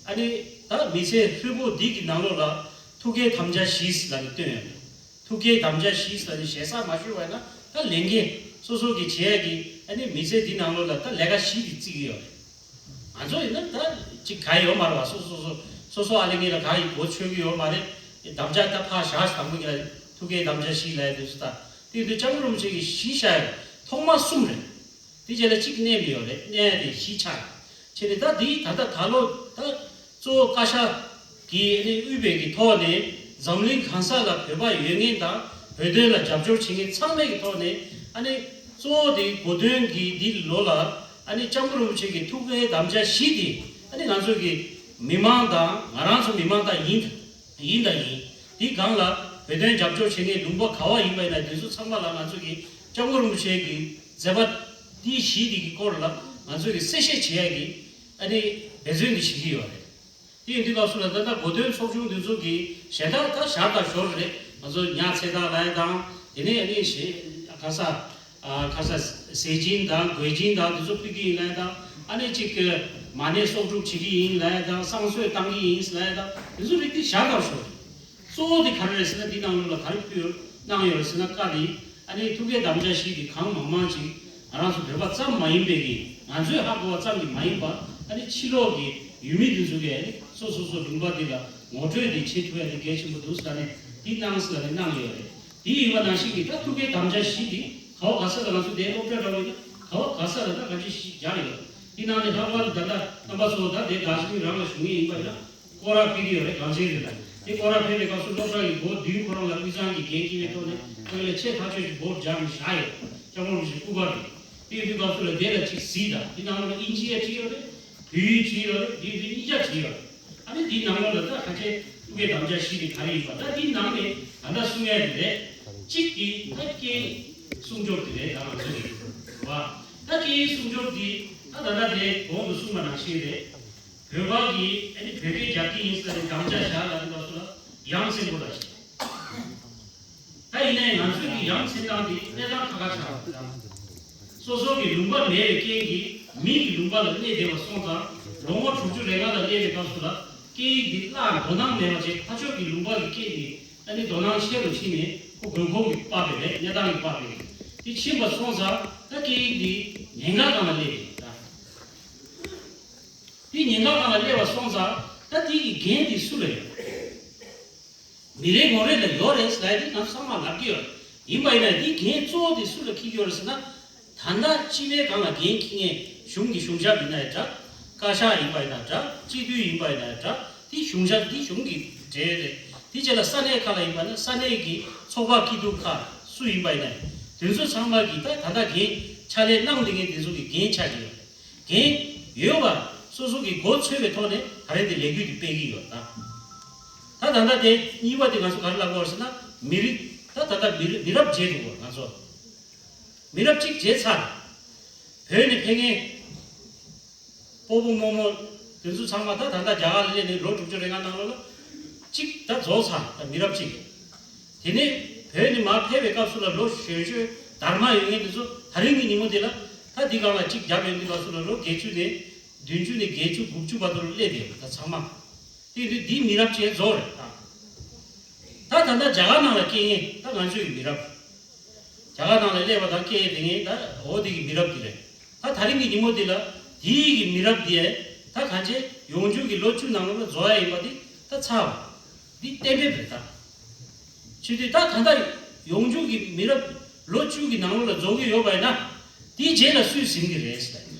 ཨ་ནི་ད་མི་ཚེ་ཧྲིལ་པོ་འདི་གི་ནང་ལོགས་ལ་ཐུགས་བསྐྱེད་དམ་བཅའ་བཞི་ཟེར་ལབ་ནས་བཏོན་ཡོད་རེད། ཐུགས་བསྐྱེད་དམ་བཅའ་བཞི་ཟེར་ནས་ཞེ་ས་མ་ཞུས་པ་ཡིན་ན་ད་ལས་འགན་སོ་སོ་གིས་བྱེད་ཡ་གི་ཨ་ནི་མི་ཚེ་འདི་ནང་ལོགས་ལ་ད་ལས་ཀ་བཞི་དེ་བརྩི་གི་ཡོད་རེད། ང་ཚོ་ཡིན་ན་ད་ཅིག་ག་ཡོད་མ་རེད་བ། སོ་སོ་སོ་སོ་སོ་ཨ་ལེ་ངེད་ལ་ག་ཡི་གོ་ཆོད་གི་ཡོད་མ་རེད། དམ་བཅའ་ད་ཕར་བཞག་དང་པོ་གི་ལ་ཐུགས་བསྐྱེད་དམ་བཅའ་བཞི་ལབ་ཡ་དེ་ཚོ་ད་དེ་དུས་སྐྱབས་མགོན་རིན་པོ་ཆེ་གིས་བཞི་བཞག་ཡ་ཐོག་མ་གསུམ་རེད། དེ་རྗེས་ལ་གཅིག་གནས་མི་ཡོད་རེད། གནས་ཡ་དེ་བཞི་ཆགས་རེད། བྱས་ནས་ད་འདི་ད་ལྟ་ད་ལོ་ད་གཙོ་བོ་བཀའ་ཤག་གིས་ཨ་ནི་དབུས་པའི་གི་ཐོག་ནས་འཛམ་གླིང་གང་ས་ལ་བོད་པ་ཡོད་མཁན་དང་བོད་དོན་ལ་རྒྱབ་སྐྱོར་བྱེད་མཁན་ཚང་མའི་གི་ཐོག་ནས་ཨ་ནི་གཙོ་བོ་དེ་གོ་སྟོན་གྱི་འདི་ལོ་ལ་ཨ་ནི་སྐྱབས་མགོན་རིན་པོ་ཆེ་གི་ཐུགས་བསྐྱེད་དམ་བཅའ་བཞི་དེ་ཨ་ནི་ང་ཚོ་གི་མི་མང་དང་ང་རང་ཚོ་མི་མང་དང་ཡིན་ཡིན་དང་ཡིན་དེ་སྒང་ལ་བོད་དོན་རྒྱབ་སྐྱོར་བྱེད་མཁན་ལུང་པ་ག་བ་ཡིན་པ་ཡིན་ན་དེ་ཚོ་ཚང་མ་ལ་ང་ཚོ་གི་ སྐྱབས་མགོན་རིན་པོ་ཆེ་གི་མཛད་པ་འདི་བཞི་འདི་གི་སྐོར་ལ་ང་ཚོས་ཀྱི་གསལ་བཤད་བྱེད་ཡ་གི་ཨ་ནི་འབད་བརྩོན་འདི་བྱེད་ཀྱི་ཡོད་རེད། དེ་ཡིན་དུས་སྐབས་སུ་ལ་ད་ལྟ་གོ་སྟོན་ཚོགས་ཆུང་འདི་ཚོ་གི་གཞན་དག་ད་ཞར་དང་ཞོར་རེད། ང་ཚོ་ཉ་ཚེ་ཐར་ལབ་ཡ་དང་དེ་ནས་ཨ་ནི་ཞེ་ག་ས་ཨ་ག་ས་ཟས་སྦྱིན་དང་གོས་སྦྱིན་དང་དེ་ཚོ་ཕུལ་གྱི་ཡིན་ལབ་ཡ་དང་ཨ་ནི་གཅིག་གི་མ་ཎི་གསོག་སྒྲུབ་བྱེད་ཀྱི་ཡིན་ལབ་ཡ་དང་བསང་གསོལ་བཏང་གི་ཡིན་ལབ་ཡ་དང་དེ་ཚོ་རིགས་དེ་ཞར་དང་ཞོར་རེད། གཙོ་བོ་དེ་ག་རེ་རེད་ཟེར་ན་འདི་ནང་ལོགས་ལ་ག་རེ་ཕུལ་གནང་ཡོད་རེད་ཟེར་ན་བཀའ་དེ་ཨ་ནི་ཐུགས་བསྐྱེད་དམ་བཅའ་བཞི་དེ་གང་མང་མང་ཅིག་ང་རང་ཚོ་བོད་པ་ཙམ་མ་ཡིན་པའི་གི་ང་ཚོས་ཧ་གོ་བ་ཙམ་གྱིས་མ་ཡིན་པ་ཨ་ནི་ཕྱི་ལོགས་ཀྱི་ཡུལ་མི་དེ་ཚོ་གིས་ཨ་ནི་སོ་སོ་སོ་ལུང་པ་འདི་ལ་ངོ་སྤྲོད་དེ་བྱེད་ཐུབ་ཡ་དེ་གལ་ཆེན་པོ་འདུག་ཟེར་ནས་འདི་གནང་ཟེར་ནས་གནང་ཡོད་རེད། དེ་ཡིན་པ་ནང་བཞིན་གྱི་ད་ཐུགས་བསྐྱེད་དམ་བཅའ་བཞི་དེ་ག་བ་ག་ས་ལ་ང་ཚོ་དེ་སློབ་གྲྭ་འདྲ་བོ་ཡིན་ན་ག་བ་ག་ས་ལ་ད་ག་ཅི་ཞིག་སྦྱར་ཡོད། དེ་ནང་ནས་ལྷག་པར་དུ་ད་ལྟ་རྣམ་པ་ཚོ་ད་དེ་ཟླ་གཅིག་རང་ལ་བཞུགས་ངེས་ཡིན་པ་ཡིན་ན། སྐོར་ར་ཕེབས་ཀྱི་ཡོད་རེད་གངས་ཅན་རི་ལ། དེ་སྐོར་ར་ཕེབས་པའི་སྐབས་སུ་སློབ་གྲྭ་ཡི་སྒོ་མདུན་ཁོ་རང་ལ་དབུས་གཙང་གི་འགན་འཁྱེར་བའི་ཐོག་ནས་ཁོ་ལ་ཆེས་ཐག་ཆོད་ཀྱི་སྒོ་སྦྱར་ནས་བཞག་ཡོད། སྐྱབས་མགོན་རིན་པོ་ཆེ་སྐུ་པར་རེད། དེ་ཡོད་དུས་སྐབས་སུ་ལ་དེ་ལ་གཅིག་གཟིགས་དང་དེ་ནང་ལ་དབྱིན་ཇི་ཡ་བྲིས་ཡོད་རེད། བོད་ཡིག་བྲིས་ཡོད་རེད། དེ་དུས་གཉིས་ཆ་བྲིས་ཡོད་རེད། ཨ་ནི་དེའི་ནང་ལོགས་ལ་ད་ཁ་ཆེ་ཐུགས་བསྐྱེད་དམ་བཅའ་བཞི་དེ་ག་རེ་ཡིན་པ་ད་དེའི་ནང་ནས་ད་ལྟ་གསུང་ཡ་དེ་རེད། གཅིག་གིས་ད་སྐད་ཡིག་སྲུང་སྐྱོབ་དེ་རེད་ད་ང་ཚོ་རེད་བ། ད་སྐད་ཡིག་སྲུང་སྐྱོབ་དེ་ད་ད་ལྟ་དེ་གོང་དུ་གསུངས་པ་ནང་བཞིན་རེད། བོད་པ་གིས་ཨ་ནི་བོད་སྐད་རྒྱག་གི་ཡིན་ཟེར་ནས་དམ་བཅའ་བཞག་ལ་ནི་ལ་སོ་ལ་ཡ་མཚན་པོ་ལ་ཞིག་ད་ཡིན་ནའི་ང་ཚོས་ཀྱི་ཡ་མཚན་སྟངས་དེ་གནས་སྟངས་ཁ་ཁ་ཆགས་པ་དང་། སོ་སོ་གི་ལུང་པ་མེད་པའི་རྐྱེན་གྱིས་མི་གི་ལུང་པ་ལ་གནས་བསྡད་པ་སོང་ཙང་ལོ་ངོ་དྲུག་ཅུ་རེ་ལྔ་ལ་སླེབས་པའི་སྐབས་སུ་ལ་སྐད་ཡིག་འདི་བརླག་དོ་སྣང་མེད་པ་བྱས་ཕར་ཕྱོགས་ཀྱི་ལུང་པ་གི་སྐད་དེ་ཨ་ནི་དོ་སྣང་ཆེ་རུ་ཕྱིན་ནས་ཁོ་དགོས་མཁོ་གི་དཔག་པའི་རེད་གནས་སྟངས་ཀྱི་དཔག་པའི་རེད། དེ་ཕྱིན་པ་སོང་ཙང་ད་སྐད་ཡིག་འདི་ཉེན་ཁ་སྒང་ལ་སླེབས་ཡོད་ད། དེ་ཉེན་ཁ་སྒང་ལ་སླེབས་པ་སོང་ཙང་ད་དེ་གི་འགན་དེ་སུ་ལ་ཡོད། མི་རེ་ངོ་རེ་ལ་ཡོད་རེད་ཟེར་ལབ་དེ་ང་ཚང་མ་ལབ་ཀྱི་ཡོད། ཡིན་པ་ཡིན་ན་དེ་འགན་གཙོ་བོ་དེ་སུ་ལ་འཁྱེར་གྱི་ཡོད་རེད་ཟེར་ན། ད་ལྟ་སྤྱི་པའི་སྒང་ལ་འགན་འཁྱེར་མཁན་གཞུང་གི་གཞུང་ཞབས་ཡིན་ན་ཡང་འདྲ། བཀའ་ཤག་ཡིན་པ་ཡིན་ན་འདྲ། སྤྱི་འཐུས་ཡིན་པ་ཡིན་ན་ཡང་འདྲ། དེ་གཞུང་ཞབས་དེ་གཞུང་གི་གྲས་རེད། དེ་རྗེས་ལ་ས་གནས་ཁག་ལ་ཡིན་པ་ན་ས་གནས་ཀྱི་ཚོགས་པ་སྐྱིད་སྡུག་ཁག་སུ་ཡིན་པ་ཡིན་ན་ཡང་དེ་ཚོ་ཚང་མ་གི་ད་ད་ལྟ་འགན་ཕྱག་ལས་གནང་བསྡད་མཁན་དེ་ཚོ་གི་འགན་ཆགས་ཀྱི་ཡོད། འགན་ཡོད་པ་སོ་སོ་གི་མགོ་ཚོས་པའི་ཐོག་ནས་ད་རེས་དེ་ལས་འགུལ་དེ་སྤེལ་གྱི་ཡོད་ད། ད་ད་ལྟ་དེ་གཉིས་པ་དེ་ང་ཚོ་ག་རེ་ལབ་དགོས་རེད་ཟེར་ན་མི་རིགས་ད་ད་ལྟ་མི་རིགས་མི་རབས་བརྗེ་འགྲོ་དགོས་ང་ཚོ། མི་རབས་གཅིག་བརྗེ་ཚར། བོད་ནས་ཕེབས་མཁན་སྤོ་བོ་རྨོ་མོ་དེ་ཚོ་ཚང་མ་ད་ད་ལྟ་རྒྱ་གར་ལ་སླེབས་ནས་ལོ་དྲུག་ཅུ་རེ་ལྔ་ནང་ལོགས་ལ་གཅིག་ད་རྫོགས་ཚར་ད་མི་རབས་གཅིག་དེ་ནས་བོད་ནས་མར་ཕེབས་པའི་སྐབས་སུ་ལ་ལོ་གཞོན་གཞོན་དར་མ་ཡོད་མཁན་དེ་ཚོ་ད་རིང་གི་ཉིན་མོ་དེ་ལ་ད་འདི་སྒང་ལ་གཅིག་བརྒྱབ་ཡོང་དུས་སྐབས་སུ་ལ་ལོ་བརྒྱད་ཅུ་ནས་བདུན་ཅུ་ནས་བརྒྱད་ཅུ་དགུ་བཅུ་བར་དུ་སླེབས་ཡོད་ད་ཚང་མ། དེ་དུས་འདི་མི་རབས་བཅས་རྫོགས་རེད་ད། ད་ད་ལྟ་རྒྱ་གར་ནང་ལ་སྐྱེས་མཁན་ད་ང་ཚོའི་མི་རབས། རྒྱ་གར་ནང་ལ་སླེབས་པ་དང་སྐྱེས་དེ་ངས་ད་འོ་དེ་གི་མི་རབས་འདི་རེད། ད་ད་རིང་གི་ཉིན་མོ་འདི་ལ་དེའི་གི་མི་རབས་འདི་ད་གང་ཆེ་ཡོང་རྒྱུ་གི་ལོ་བཅུ་ནང་ལོགས་ལ་རྫོགས་ཡ་ཡིན་པ་འདི་ད་ཚར་བ། འདི་གཏན་འབེབས་རེད་ད། བྱེད་དུས་ད་ད་ལྟ་ཡོང་རྒྱུ་གི་མི་རབས་ལོ་བཅུ་གི་ནང་ལོགས་ལ་རྫོགས་ཀྱི་ཡོད་པ་ཡིན་ན་དེའི་རྗེས་ལ་སུས་ཟིན་གི་རེད་ཟེར།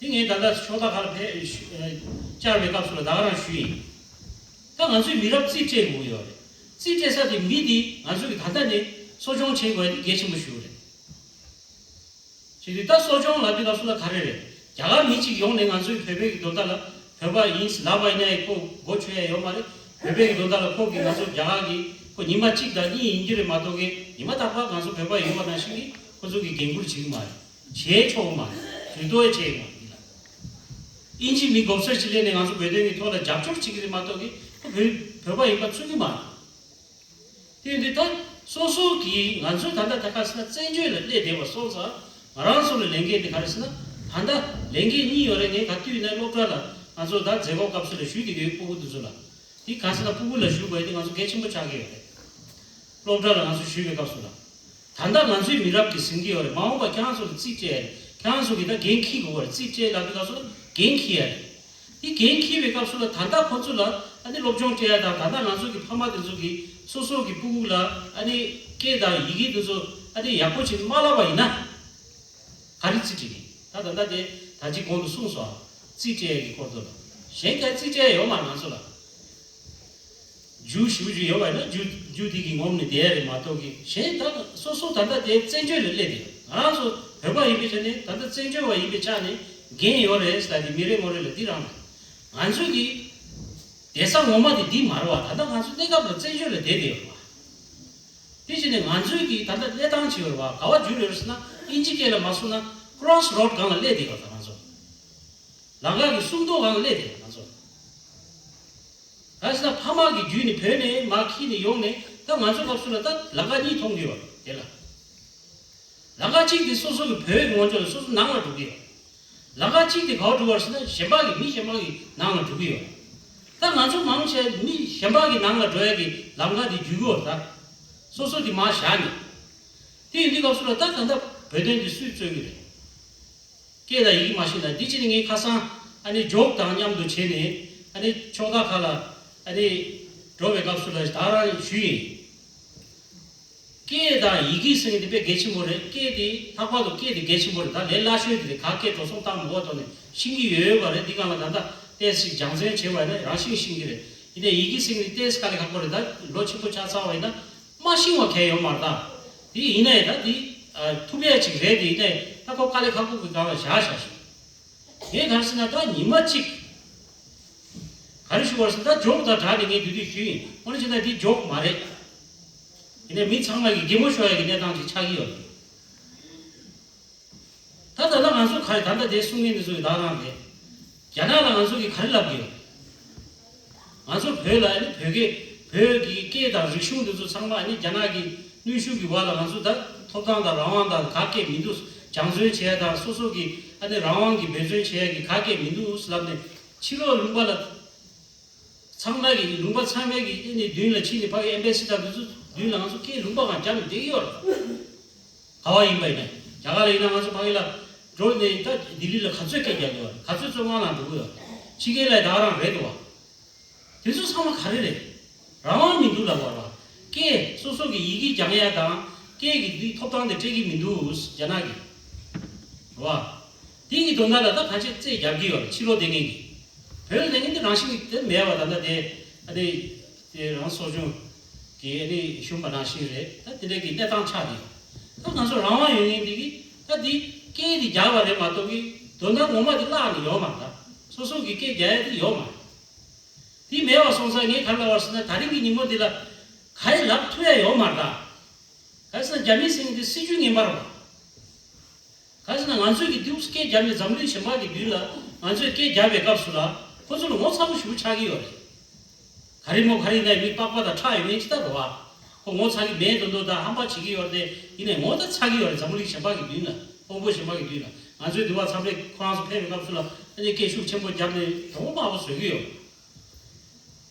དེ་ངས་ད་ལྟ་ཕྱོགས་མཐའ་ཁག་ལ་ཕེ་ཤུ་ཨ་བཅར་བའི་སྐབས་སུ་ལ་ད་ག་རང་ཞུས་ཡིན། ད་ང་ཚོའི་མི་རབས་རྩིས་སྤྲད་དགོས་ཀྱི་ཡོད་རེད། རྩིས་སྤྲད་ས་དེ་མི་དེ་ང་ཚོ་གི་ད་ལྟ་ནས་གསོ་སྐྱོང་བྱེད་དགོས་ཡ་དེ་གལ་ཆེན་པོ་ཞིག་རེད། བྱེད་དུས་ད་གསོ་སྐྱོང་ལབ་དུས་སྐབས་སུ་ལ་ག་རེ་རེད། རྒྱ་གར་མི་གཅིག་ཡོང་ནས་ང་ཚོའི་བོད་པའི་གི་དོན་དག་ལ་བོད་པ་ཡིན་ལབ་པ་ཡིན་ན་ཡང་ཁོ་མགོ་ཆོད་ཡ་ཡོད་མ་རེད། བོད་པའི་གི་དོན་དག་ལ་ཁོ་གི་ང་ཚོ་རྒྱ་གར་གི་ཁོ་ཉི་མ་གཅིག་དང་གཉིས་ཡིན་རྒྱུ་རེད་མ་གཏོགས་གི་ཉི་མ་རྟག་པར་ང་ཚོ་བོད་པ་ཡིན་པ་ནང་བཞིན་གི་ཁོ་ཚོ་གི་འགན་འཁུར་བྱེད་ཀྱི་མ་རེད། བྱས་ཆོག་མ་རེད། ཇུས་གཏོགས་བྱས་མ་རེད་ལ། ཨིན་ཇི་མི་མགོ་སེར་ཅིག་སླེབས་ནས་ང་ཚོ་བོད་དོན་གྱི་ཐོག་ལ་རྒྱབ་སྐྱོར་བྱེད་ཀྱི་རེད་མ་གཏོགས་ཀྱི་ཁོ་བོད་བོད་པ་ཡིན་པ་ཚུགས་ཀྱི་མ་རེད། དེ་འདི་ད་སོ་སོ་གིས་ང་ཚོས་ད་ལྟ་ད་ག་ཟེར་ན་བཙན་བྱོལ་ལ་སླེབས་བསྡད་པ་སོང་ཙང་ང་རང་ཚོ་ལ་ལས་འགན་དེ་ག་རེ་ཟེར་ན་ད་ལྟ་ལས་འགན་གཉིས་ཡོད་རེད། ངས་ག་དུས་ཡིན་ན་སློབ་གྲྭ་ལ་ང་ཚོ་ད་མཛད་སྒོ་སྐབས་སུ་ལ་ཞུས་བསྡད་ཡོད་སྤུ་གུ་དེ་ཚོ་ལ། དེ་ག་ཟེར་ན་སྤུ་གུ་ལ་ཞུ་དགོས་དེ་ང་ཚོ་གལ་ཆེན་པོ་ཆགས་ཀྱི་ཡོད་རེད། སློབ་གྲྭ་ལ་ང་ཚོ་ཞུས་པའི་སྐབས་སུ་ལ། ད་ལྟ་ང་ཚོའི་མི་རབས་ཀྱིས་ཟིན་གྱི་ཡོད་རེད། མ་འོངས་པ་ཁྱེད་རང་ཚོ་ལ་རྩིས་སྤྲད་ཡ་རེད། ཁྱེད་རང་ཚོ་གིས་ད་འགན་འཁྱེར་དགོས་པ་རེད། རྩིས་སྤྲད་ལབ་པའི་སྐབས་སུ་ལ་འགན་འཁྱེར་ཡ་རེད། དེ་འགན་འཁྱེར་བའི་སྐབས་སུ་ལ་ད་ལྟ་ཁོ་ཚོ་ལ་ཨ་ནི་སློབ་སྦྱོང་སྤྲད་ཡ་དང་ད་ལྟ་ང་ཚོ་གི་ཕ་མ་དེ་ཚོ་གིས་སོ་སོ་གི་སྤུ་གུ་ལ་ཨ་ནི་སྐད་དང་ཡི་གེ་དེ་ཚོ་ཨ་ནི་ཡག་པོ་བྱས་ནས་མ་བསླབ་པ་ཡིན་ན། ག་རེ་རྩིས་སྤྲད་ཀྱི། ད་ད་ལྟ་དེ་ད་ཅི་གོང་དུ་གསུངས་སོང་། རྩིས་སྤྲད་ཀྱི་སྐོར་དུ་ལ། གཞན་ག་རྩིས་སྤྲད་ཡོད་མ་རེད་ང་ཚོ་ལ། རྒྱུ་ཞེ་པོ་ཅིག་ཡོད་པ་ཡིན་ན་རྒྱུ་རྒྱུ་དེ་གི་ངོམ་ནས་བསྡད་ཡ་རེད་མ་གཏོགས་ཀྱི་གཞན་ད་སོ་སོ་ད་ལྟ་དེ་བཙན་བྱོལ་ལ་སླེབས་ཏེ་ང་རང་ཚོ་བོད་པ་ཡིན་པའི་ཆ་ནས་ད་ལྟ་བཙན་བྱོལ་བ་ཡིན་པའི་ཆ་ནས་འགན་ཡོད་རེད་ཟེར་ཏེ་མི་རེ་ངོ་རེ་ལ་འདི་རང་ལ་ང་ཚོ་གི་བསྡད་ས་ངོ་མ་དེ་འདི་མ་རེད་བ། ད་ལྟ་ང་ཚོ་གནས་སྐབས་ལ་བཙན་བྱོལ་ལ་བསྡད་བསྡད་ཡོད་རེད་བ། དེ་བཞིན་ནས་ང་ཚོའི་གི་ད་ལྟ་གནས་སྟངས་བྱེད་པར་བ་ག་བ་འཇུ་རེད་ཟེར་ན། ཨིན་ཇི་སྐད་ལ་མ་སོང་ན་cross road་སྒང་ལ་སླེབས་བསྡད་ཡོད་ད་ང་ཚོ། ལམ་ཁ་གི་སྲུང་ཐོག་སྒང་ལ་སླེབས་བསྡད་ཡོད་ང་ཚོ། ག་ཟེར་ན་ཕ་མ་གི་བརྒྱུད་ནས་བོད་ནས་མར་འཁྱེར་ནས་ཡོང་ནས་ད་ང་ཚོ་སྐབས་སུ་ལ་ད་ལམ་ཁ་གཉིས་མཐོང་གི་ཡོད་དེ་ལ། ལམ་ཁ་གཅིག་དེ་སོ་སོ་གི་བོད་ཀྱི་ངོས་ཕྱོགས་ལ་སོ་སོ་ནང་ལ་འགྲོ་གི་ཡོད། ལམ་ཁ་གཅིག་དེ་ག་པར་འགྲོ་བ་རེད་ཟེར་ན་གཞན་པ་གི་མི་གཞན་པ་གི་ནང་ལ་འགྲོ་གི་ཡོད། ད་ང་ཚོ་མང་ཆེ་མི་གཞན་པ་གི་ནང་ལ་འགྲོ་ཡ་གི་ལམ་ཁ་དེ་བརྒྱུད་ཀྱི་ཡོད་ད། སོ་སོ་དེ་མར་བཞག་ནས། དེ་ཡིན་དུས་སྐབས་སུ་ལ་ད་ད་ལྟ་བོད་དོན་དེ་སུས་རྩོད་ཀྱི་རེད། སྐད་དང་ཡི་གེ་མ་ཤེས་ན་འདི་ཕྱི་ནས་ངས་ཁ་སང་ཨ་ནི་ཇོག་དང་མཉམ་དུ་བྱས་ནས་ཨ་ནི་ཕྱོགས་མཐའ་ཁག་ལ་ཨ་ནི་འགྲོ་བའི་སྐབས་སུ་ལ་ད་རང་ཞུས་ཡིན། སྐད་དང་ཡི་གེ་ཟེར་མཁན་དེ་དཔེ་གལ་ཆེན་པོ་རེད། སྐད་དེ་ལྷག་པར་དུ་སྐད་དེ་གལ་ཆེན་པོ་རེད། ད་ལས་སླ་ཤོས་དེ་རེད། ག་སྐད་འགྲོ་སོང་བཏང་མ་དགོས་ཐོག་ནས་ཤེས་ཀྱི་ཡོད་ཡོད་པ་རེད། འདི་སྒང་ལ་ད་ལྟ་ཏོག་ཙམ་སྦྱང་བརྩོན་བྱས་པ་ཡིན་ན་རང་བཞིན་ཤེས་ཀྱི་རེད། ཡིན་ནའི་ཡི་གེ་ཟེར་མཁན་དེ་ཏོག་ཙམ་དཀའ་ལས་ཁག་པོ་རེད། ད་ལོ་ཆེན་པོ་ཆགས་ཚར་བ་ཡིན་ན་མ་ཤེས་པ་གང་ཡང་ཡོད་མ་རེད། ད་དེ་ཡིན་ནའི་ད་དེ་ཐུབ་ཡ་ཅིག་རེད། དེ་ཡིན་ནའི་ད་ཁོ་དཀའ་ལས་ཁག་པོ་གི་སྒང་ལ་བཞག་བཞག་ཞིག་ངས་ག་རེ་ཟེར་ན་ད་ཉི་མ་གཅིག་ག་རེ་ཞུ་བར་ཟེར་ན་ད་ཇོག་དང་སྦྲགས་ནས་ངས་དུས་དུས་ཞུས་ཡིན། དངོས་གནས་བྱས་ན་འདི་ཇོག་མ་རེད། ཡིན་ནའི་མི་ཚང་མ་གི་གད་མོ་ཤོར་ཡ་གི་གནས་སྟངས་ཅིག་ཆགས་ཀྱི་ཡོད་རེད། ད་ད་ལྟ་ང་ཚོ་ག་རེ་ད་ལྟ་དེ་གསུང་མཁན་འདི་ཚོ་གི་ད་རང་རེད། རྒྱ་ནག་ལ་ང་ཚོ་གི་ག་རེ་ལབ་ཀྱི་ཡོད། ང་ཚོ་བོད་ལ་ཨ་ནི་བོད་སྐད་བོད་ཀྱི་སྐད་དང་རིག་གཞུང་འདི་ཚོ་ཚང་མ་ཨ་ནི་རྒྱ་ནག་གི་གནོན་ཤུགས་ཀྱི་འོག་ལ་ང་ཚོ་ད་ཐོབ་ཐང་དང་རང་དབང་དང་ག་གེ་མི་འདུག་སྦྱང་བརྩོན་བྱེད་ཡ་དང་སོ་སོ་གི་ཨ་ནི་རང་དབང་གི་འབད་བརྩོན་བྱེད་ཡ་གི་ག་གེ་མི་འདུག་ལབ་ནས་ཕྱི་ལོགས་ལུང་པ་ལ་ཚང་མ་གི་ལུང་པ་ཚང་མ་གི་ཨ་ནི་མདུན་ལ་ཕྱིན་ནས་ཕ་གི་ཨེམ་བྷེ་སི་དང་འདི་ཚོ་མདུན་ལ་ང་ཚོ་སྐད་ལུང་པ་གང་རྒྱབ་ནས་བསྡད་ཀྱི་ཡོད་རེད། ག་བ་ཡིན་པ་ཡིན་ན་རྒྱ་གར་ལ་ཡིན་ན་ང་ཚོ་ཕ་གི་ལ་འགྲོ་ནས་ད་ལྡི་ལི་ལ་ག་ཚོད་སྐད་རྒྱག་གི་ཡོད་རེད། ག་ཚོད་བཙོན་ཁང་ནང་འགྲོ་གི་ཡོད་རེད། ཕྱི་རྒྱལ་ལ་ད་རང་རེད་འདུག་བ། དེ་ཚོ་ཚང་མ་ག་རེ་རེད། རང་དབང་མི་འདུག་ལབ་པ་རེད་བ། སྐད་སོ་སོ་གི་ཡི་གེ་སྦྱང་ཡ་དང་སྐད་ཀྱི་འདི་ཐོབ་ཐང་དེ་སྤྲད་ཀྱི་མི་འདུག་རྒྱ་ནག་གིས། རེད་བ། དེ་གི་དོན་དག་ལ་ད་གང་ཅི་རྩོད་རྒྱབ་ཀྱི་ཡོད་རེད། ཕྱི་ལོགས་བསྡད་མཁན་གྱི། བོད་ལ་བསྡད་མཁན་དེ་རང་བཞིན་གྱི་དེ་མེད་པ་ད་ལྟ་དེ་ཨ་ནི་དེ་རང་གསོ་སྦྱོང་གི་ཨ་ནི་ཞུམ་པ་ནང་བཞིན་རེད། ད་དེ་འདྲ་གི་གནས་སྟངས་ཆགས་ཀྱི་ཡོད། ད་ང་ཚོ་རང་དབང་ཡོད་མཁན་དེ་གི་ད་འདི་སྐད་དེ་རྒྱག་པ་རེད་མ་གཏོགས་གི་དོན་དག་ངོ་མ་དེ་བརླག་ནས་ཡོད་མ་རེད། ད་སོ་སོ་གི་སྐད་རྒྱག་ཡ་དེ་ཡོད་མ་རེད། དེ་མེད་པ་སོང་ཙང་ངས་ག་རེ་ལབ་པ་ཟེར་ན་ད་རིང་གི་ཉིན་མོ་འདི་ལ་ག་རེ་ལབ་ཐུབ་ཡ་ཡོད་མ་རེད་ད། ག་རེ་ཟེར་ན་རྒྱ་མི་ཟེར་མཁན་དེ་སྲིད་ཇུས་ངན་པ་རེད་བ། ག་རེ་ཟེར་ན་ང་ཚོས་ཀྱི་འདུག་སྐད་རྒྱབ་ནས་འཛམ་གླིང་གཞན་པ་གི་མདུན་ལ་ང་ཚོས་སྐད་རྒྱབ་པའི་སྐབས་སུ་ལ་ཁོ་ཚོ་ལ་ངོ་ཚ་པོ་ཞེ་པོ་ཆགས་ཀྱི་ཡོད་རེད། ག་རེ་མོ་ག་རེ་ཡིན་ན་མི་པགས་པ་དང་ཁྲག་ཡོད་མཁན་ཅིག་ལྟ་རེད་བ། ཁོ་ངོ་ཚ་གི་མེད་དོན་དུ་དང་ཧམ་པ་བྱེད་ཀྱི་ཡོད་རེད་དེ་ཡིན་ནའི་ངོ་ད་ཚ་གི་ཡོད་རེད། འཛམ་བུ་གླིང་གཞན་པ་གི་མདུན་ལ་དཔོན་པོ་གཞན་པ་གི་མདུན་ལ་ང་ཚོའི་འདི་བ་མཚམས་རེ་ཁོ་རང་ཚོ་ཕེབས་པའི་སྐབས་སུ་ལ་ཨ་ནི་སྐད་ཤུགས་ཆེན་པོ་བརྒྱབ་ནས་གྲོགས་མང་པོ་བཟོ་གི་ཡོད།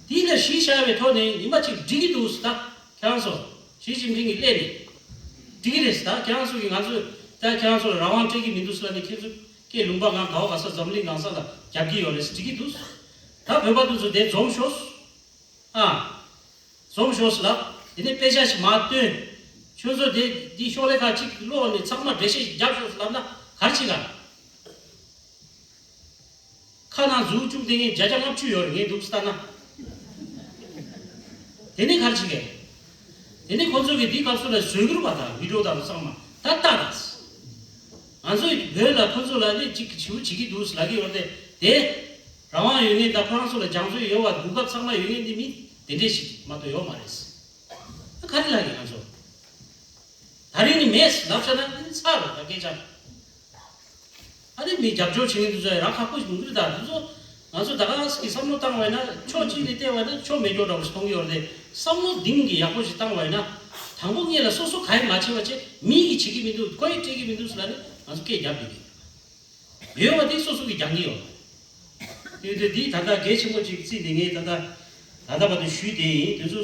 དེ་ལ་གཞི་བཞག་པའི་ཐོག་ནས་ཉི་མ་གཅིག་འགྲིག་གི་འདུག་ཟེར་ད་ཁྱེད་རང་ཚོ་ཞི་ཅིན་ཕིང་གི་སླད་ནས་འགྲིག་གི་རེད་ཟེར་ད་ཁྱེད་རང་ཚོ་གི་ང་ཚོས་ད་ཁྱེད་རང་ཚོ་ལ་རང་དབང་སྤྲད་ཀྱི་མི་འདུག་ཟེར་ལ་ནི་ཁྱེད་ཚོ་སྐད་ལུང་པ་གང་ག་བ་ག་ས་འཛམ་གླིང་གང་ས་ལ་རྒྱབ་ཀྱི་ཡོད་རེད་ཟེར་འགྲིག་གི་འདུག་ད་བོད་པ་འདི་ཚོ་དེ་འཛོམས་ཤོག་ཨ། འཛོམས་ཤོག་ཟེར་ལབ། དེ་ནས་དཔེ་ཆ་ཞིག་མར་བཏོན། ཁྱོད་ཚོ་དེ་འདི་ཤོག་ལེ་ཁག་གཅིག་ཀློག་ནས་ཚང་མ་འགྲེལ་བཤད་ཞིག་རྒྱབ་ཤོག་ཟེར་ལབ་ན་ག་རེ་བྱེད་ག་ཁ་ནང་མཛུབ་བཅུག་བསྡད་མཁན་བརྒྱ་ཆ་ལྔ་བཅུ་ཡོད་རེད་ངས་འདུག་ལྟ་ན། དེ་ནས་ག་རེ་བྱེད་ག་དེ་ནས་ཁོ་ཚོ་གིས་འདི་སྐབས་སུ་ལ་བཟོས་ཀྱི་རེད་པ། ད་བི་ཌིའོ་དང་ཚང་མ་ད་ལྟ་ད། ང་ཚོས་བོད་ལ་ཁོ་ཚོ་ལ་ནི་གཅིག་གི་བྱིའུ་བྱེད་ཀྱི་འདུག་ལབ་ཀྱི་ཡོད་རེད་དེ། རང་དབང་ཡོད་མཁན་དང་ཁོ་རང་ཚོ་ལ་སྦྱང་བརྩོན་ཡོད་པ་གོ་སྐབས་ཚང་མ་ཡོད་མཁན་འདི་མི་དེ་འདྲས་ཞིག་མ་གཏོགས་ཡོད་མ་རེད། ད་ག་རེ་ལབ་ཀྱི་ང་ཚོ། ད་རིང་ནི་མེད་ལབ་བྱས་ན་ཨ་ནི་ཚར་རེད་ད་སྐད་ཆ། ཨ་ནི་མི་རྒྱབ་སྐྱོར་བྱེད་མཁན་དེ་ཚོ་ཡང་རང་ཁག་པོ་ཞིག་མི་འདུག་ད་དེ་ཚོ་ང་ཚོ་ད་ག་ཟེ་གི་བསམ་བློ་བཏང་བ་ཡིན་ན་ཕྱོགས་གཅིག་ནས་བལྟས་པ་ཡིན་ན་ཕྱོགས་མེད་སྐྱོར་འདྲ་བོ་ཞིག་མཐོང་གི་ཡོད་རེད་དེ། བསམ་བློ་གཏིང་གི་ཡག་པོ་ཞིག་བཏང་བ་ཡིན་ན་དང་པོ་ཉིད་ལ་སོ་སོ་ག་ཡེ་མ་བྱེད་པ་བྱས་མི་གིས་བྱེད་ཀྱི་མི་འདུག་ཁོ་ཡིས་སྤྲད་ཀྱི་མི་འདུག་ཟེར་ལབ་ནས་ང་ཚོ་སྐད་རྒྱབ་བསྡད་ཀྱི་ཡོད་པ་དེ་སོ་སོ་གིས་རྒྱག་གི་ཡོད། དེ་དེ་འདི་ད་ལྟ་གལ་ཆེན་པོ་ཅིག་བརྩིས་ནས་ངས་ད་ལྟ་ད་ལྟ་བར་དུ་ཞུས་དེ་ཡིན། དེ་ཚོ་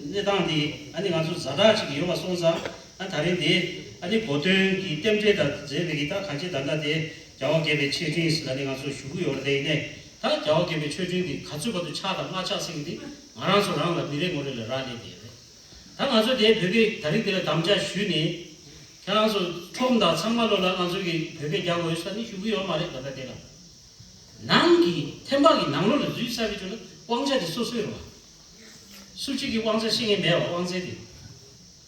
གནས་སྟངས་དེ་ཨ་ནི་ང་ཚོ་ཛ་དྲག་ཅིག་ཡོད་པ་སོང་ཙང་ཨ་ད་རིང་དེ་ཨ་ནི་གོ་སྟོན་གྱི་རྟེན་འབྲེལ་དང་མཛད་པའི་གི་ད་གང་ཅི་ད་ལྟ་དེ་རྒྱལ་བ་དགྱེས་པའི་ཆོས་འཕྲིན་ཟེར་ལ་ནི་ང་ཚོ་ཞུ་གི་ཡོད་རེད། དེ་ཡིན་ནས་ད་རྒྱལ་བ་དགྱེས་པའི་ཆོས་འཕྲིན་དེ་ག་ཚོད་བར་དུ་ཆགས་དང་མ་ཆགས་ཟེར་གི་དེ་ང་རང་ཚོ་རང་ལ་མི་རེ་ངོ་རེ་ལ་རག་ལས་དེ་རེད། ད་ང་ཚོ་དེ་བོད་སྐད་ད་རིང་དེ་ལ་དམ་བཅའ་ཞུས་ནས་ཁྱེད་རང་ཚོ་ཁྲོམ་དང་ཚང་མ་ལོ་ལ་ང་ཚོ་གི་བོད་སྐད་རྒྱག་དགོས་ས་ནི་ཞུ་གི་ཡོད་མ་རེད། ད་ལྟ་དེ་ལ་ནང་གི་ཐེམ་པ་གི་ནང་ལོགས་ལ་འཛུལ་ཚར་བའི་ཆོས་ལ་དབང་ཆ་དེ་སོ་སོའི་རེད་བ། སུ་གཅིག་གི་དབང་ཆ་བཤད་མཁན་མེད་བ། དབང་ཚད་དེ་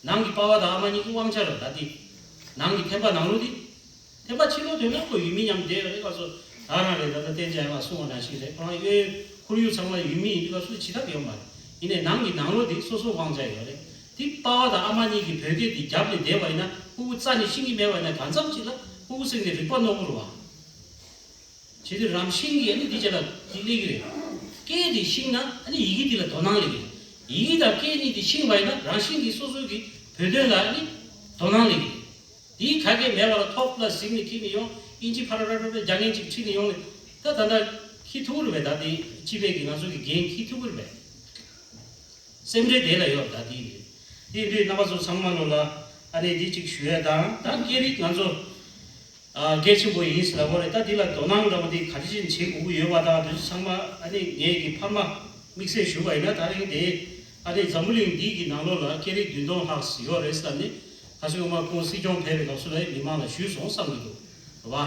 ནང་གི་པ་ཕ་དང་ཨ་མ་གཉིས་ཀྱི་དབང་ཆ་རེད། ད་དེ་ནང་གི་ཐེམ་པ་ནང་ལོགས་དེ། ཐེམ་པ་ཕྱི་ལོགས་དོན་ན་ཁོ་ཡུལ་མི་མཉམ་བསྡད་ཡོད་རེད། ཁ་སོ་ད་རང་རེད། ད་ལྟ་བསྟན་འཇགས་ལ་གསུང་བ་ནང་བཞིན་རེད། ཁོ་རང་གཡས་ཁོར་ཡུག་ཚང་མ་ཡུལ་མི་ཡིན་དུས་ཁ་སོ་བྱེད་ཐབས་ཡོད་མ་རེད། ཡིན་ནའི་ནང་གི་ནང་ལོགས་དེ་སོ་སོ་དབང་ཆ་ཡོད་རེད། དེ་པ་ཕ་དང་ཨ་མ་གཉིས་ཀྱིས་བོད་སྐད་དེ་རྒྱབ་ནས་བསྡད་པ་ཡིན་ན། ཕྲུ་གུ་རྩ་ནས་ཤེས་ཀྱི་མེད་པ་ཡིན་ན། གང་འཚམ་ཅིག་ལ་ཕྲུ་གུ་གཟིགས་ནས་རིག་པ་རྣོ་པོ་རེད་བ། བྱས་དུས་རང་བཞིན་གྱིས་ཨ་ནི་འདི་བྱས་ལ་འདི་སླེབས་ཀྱི་རེད། སྐད་དེ་ཤེས་ན་ཨ་ནི་ཡི་གེ་འདི་ལ་དོ་སྣང་སླེབས་ཀྱི་རེད། ཡི་གེ་དང་སྐད་གཉིས་དེ་ཤེས་པ་ཡིན་ན་རང་བཞིན་གྱིས་སོ་སོ་གི་བོད་དོན་ལ་ཨ་ནི་དོ་སྣང་སླེབས་ཀྱི་རེད། དེའི་ག་གེ་མེད་པ་ལ་ཐོག་ལ་གཟིགས་ནས་ཁྱེར་ནས་ཡོང་། ཨིན་ཇི་ཕ་ར་ར་ར་ར་རྒྱག་མཁན་ཅིག་ཁྲིད་ནས་ཡོང་ནས། ད་ད་ལྟ་ཁྱི་ཐུག་རེད་པས། ད་དེ་སྤྱི་པའི་གི་ང་ཚོ་གི་འགན་ཁྱི་ཐུག་རེད་པས། སེམས་ཁྲལ་དེ་ལ་ཡོད། ད་དེ་རེད། དེ་དུས་རྣམ་པ་ཚོ་ཚང་མ་ལོ་ལ་ཨ་ནི་འདི་གཅིག་ཞུ་ཡ་དང་། ད་སྐད་རིགས་ང་ཚོ་ཨ་གལ་ཆེན་པོ་ཡིན་ཟེར་ལབ་པ་རེད། ད་འདི་ལ་དོ་སྣང་འདྲ་པོ་དེ་ག་རེ་བྱས་ནས་བྱེད་དགོས་ཀྱི་ཡོད་པ་དང་། དེ་ཚོ་ཚང་མ་ཨ་ནི་ངེད་ཀྱི་ཕ་མ་དམིགས་བསལ་ཞུ་བ་ཡིན་ན། ད་རིང་དེ་ཨ་ནི་འཛམ་བུ་གླིང་འདི་གི་ནང་ལོགས་ལ་སྐད་རིགས་བདུན་སྟོང་ལྷག་ཡོད་རེད་ཟེར་ནས། ཁ་སང་སྔོན་མ་ཁོང་སྲིད་སྐྱོང་ཕེབས་པའི་སྐབས་སུ་ལ་མི་མང་ལ་ཞུས་སོང་བསམ་གྱི་འདུག་རེད་བ།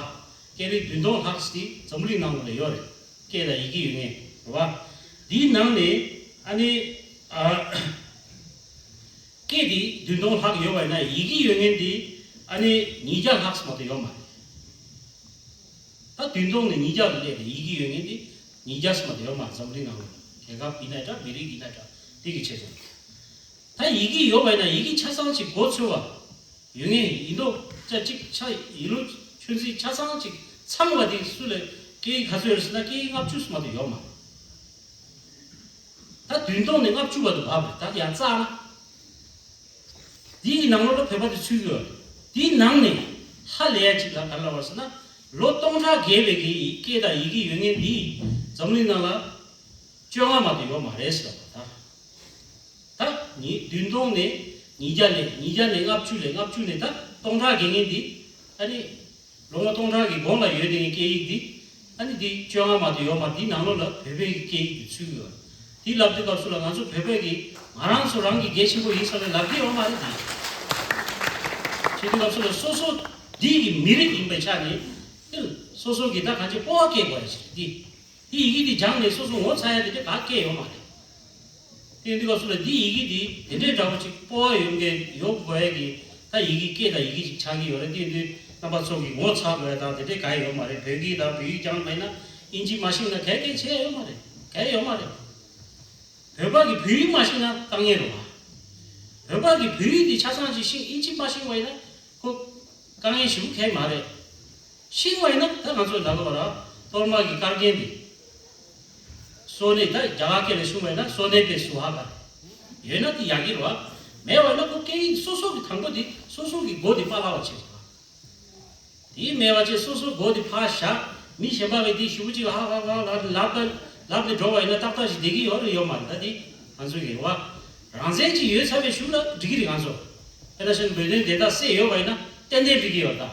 སྐད་རིགས་བདུན་སྟོང་ལྷག་ཅིག་འཛམ་བུ་གླིང་ནང་ལ་ཡོད་རེད། སྐད་དང་ཡི་གེ་ཡོད་མཁན་རེད་བ། འདིའི་ནང་ནས་ཨ་ནི་ཨ་སྐད་དེ་བདུན་སྟོང་ལྷག་ཡོད་པ་ཡིན་ན། ཡི་གེ་ཡོད་མཁན་དེ་ཨ་ནི་ཉིས་བརྒྱ་ལྷག་ཙམ་མ་གཏོགས་ཡོད་མ་རེད། ད་བདུན་སྟོང་ནས་ཉིས་བརྒྱ་ལ་སླེབས་རེད། ཡི་གེ་ཡོད་མཁན་དེ་ཉིས་བརྒྱ་ཙམ་མ་གཏོགས་ཡོད་མ་རེད། འཛམ་བུ་གླིང་ནང་ལ། རྒྱལ་ཁབ་ཡིན་ན་འདྲ། མི་རིགས་ཡིན་ན་འདྲ། དེ་གི་ཆེད་དུ། ད་ཡི་གེ་ཡོད་པ་ཡིན་ན་ཡི་གེ་ཆ་ཚང་ཅིག་གོ་ཚོད་པ་ཡོད་མཁན། ཡིན་མདོག་ཅག་ཅིག་ཆ། ཡིན་ལུགས་ཆོས་ཚིག་ཆ་ཚང་ཅིག་ཚང་བ་དེ་སུ་ལ། སྐད་ཡིག་ག་ཚོད་ཡོད་རེད་ཟེར་ན། སྐད་ཡིག་ལྔ་བཅུ་ཙམ་མ་གཏོགས་ཡོད་མ་རེད། ད་བདུན་སྟོང་ནས་ལྔ་བཅུ་བར་དུ་བབས་པ་རེད། ད་ཡང་རྩ་ན། འདིའི་ནང་ལོགས་ལ་བོད་པ་དེ་ཚུད་ཀྱི་ཡོད་རེད། དེའི་ནང་ནས་ཧ་ལས་ཡ་ཅིག་ལ་ག་རེ་ལབ་པ་ཟེར་ན། ལོ་སྟོང་ཕྲག་བརྒལ་བའི་གི་སྐད་དང་ཡི་གེ་ཡོད་མཁན་འདི་འཛམ་གླིང་ནང་ལ་བཅོ་ལྔ་མ་གཏོགས་ཡོད་མ་རེད་ཟེར་བ་ད། ད་ཉིས། བདུན་སྟོང་ནས་ཉིས་བརྒྱ་ལ། ཉིས་བརྒྱ་ནས་ལྔ་བཅུ་ལ། ལྔ་བཅུ་ནས་ད་སྟོང་ཕྲག་བརྒལ་མཁན་འདི་ཨ་ནི་ལོ་ངོ་སྟོང་ཕྲག་གི་གོང་ལ་ཡོད་དེ་ངའི་སྐད་ཡིག་འདི། ཨ་ནི་འདི་བཅོ་ལྔ་མ་གཏོགས་ཡོད་མ་རེད། འདི་ནང་ལོགས་ལ་བོད་པའི་སྐད་ཡིག་འདི་ཚུད་ཀྱི་ཡོད་རེད། འདི་ལབ་དུས་སྐབས་སུ་ལ་ང་ཚོ་བོད་པའི་གི་ང་རང་ཚོ་རང་གི་གལ་ཆེན་པོ་ཡིན་བསམ་ནས་ལབ་ཀྱི་ཡོད་མ་རེད། འདི་བྱེད་དུས་སྐབས་སུ་ལ་སོ་སོ་འདི་གི་མི་རིགས་ཡིན་པའི་ཆ་ནས་སོ་སོ་གི་ད་གང་ཅི་སྤོབས་པ་སྐྱེ་དགོས་རེད་ཟེར། འདི། དེ་ཡི་གེ་དེ་སྦྱངས་ནས་སོ་སོ་ངོ་ཚ་ཡ་དེ་འདྲ་ག་གེ་ཡོད་མ་རེད། དེ་ཡིན་དུས་སྐབས་སུ་ལ་འདི་ཡི་གེ་དེ་དེ་འདྲའི་འདྲ་བོ་ཅིག་སྤོབས་པ་ཡོང་གི་ཡོང་དགོས་ཡ་གི་ད་ཡི་གེ་སྐད་དང་ཡི་གེ་ཅིག་ཆགས་ཀྱི་ཡོད་རེད། དེ་ཡིན་དུས་རྣམ་པ་ཚོ་གི་ངོ་ཚ་དགོས་ཡ་དང་དེ་འདྲའི་ག་ཡོད་མ་རེད། བོད་ཡིག་དང་བོད་ཡིག་སྦྱངས་མེད་ན་ཨིན་ཇི་མ་ཤེས་ན་ག་གེ་བྱས་ཡོད་མ་རེད། ག་ཡོད་མ་རེད། བོད་པ་གི་བོད་ཡིག་མ་ཤེས་ན་དཀའ་ངལ་རེད་བ། བོད་པ་གི་བོད་ཡིག་དེ་ཆ་ཚང་ཅིག་ཤེས། ཨིན་ཇི་མ་ཤེས་པ་ཡིན་ན་ཁོ་དཀའ་ངལ་ཞེ་པོ་གང་ཡང་མ་རེད། ཤེས་པ་ཡིན་ན་ད་ང་ཚོ་ལབ་དགོས་པ་ར། གཏོར་མ་གི་བཀའ་རྒྱན་དེ། སོ་ནེ། ད་རྒྱ་གར་སྐད་ལ་ཞུ་བ་ཡིན་ན་སོ་ནེ་པེ་སུ་ཧ་ག་ཡོད་ན་དེ་ཡག་གི་རེད་བ། མེད་པ་ཡིན་ན་ཁོ་སྐད་ཡིག་སོ་སོ་གི་དང་པོ་དེ་སོ་སོ་གི་མགོ་དེ་པཱ་ལགས་པ་བྱེད་དགོས། དེ་མེད་པ་བྱས་སོ་སོ་མགོ་དེ་ཕར་བཞག་མི་གཞན་པ་གིས་དེ་ཞུ་གཅིག་ཧ་ཧ་ཧ་ལབ་ལབ་ལབ་ནས་འགྲོ་བ་ཡིན་ན་ཏག་ཏག་ཞིག་བསྡད་ཀྱི་ཡོད་རེད་ཡོད་མ་རེད། ད་དེ་ང་ཚོ་གི་རེད་བ། རང་བཙན་ཅིག་ཡོད་ཚར་བའི་གཞུག་ལ་འགྲིག་གི་རེད། ང་ཚོ་དཔེར་ན་བཤད་ན་བོད་དོན་བདེན་མཐའ་གསལ་ཡོད་པ་ཡིན་ན་ཏན་ཏན་འགྲིག་གི་ཡོད་ད།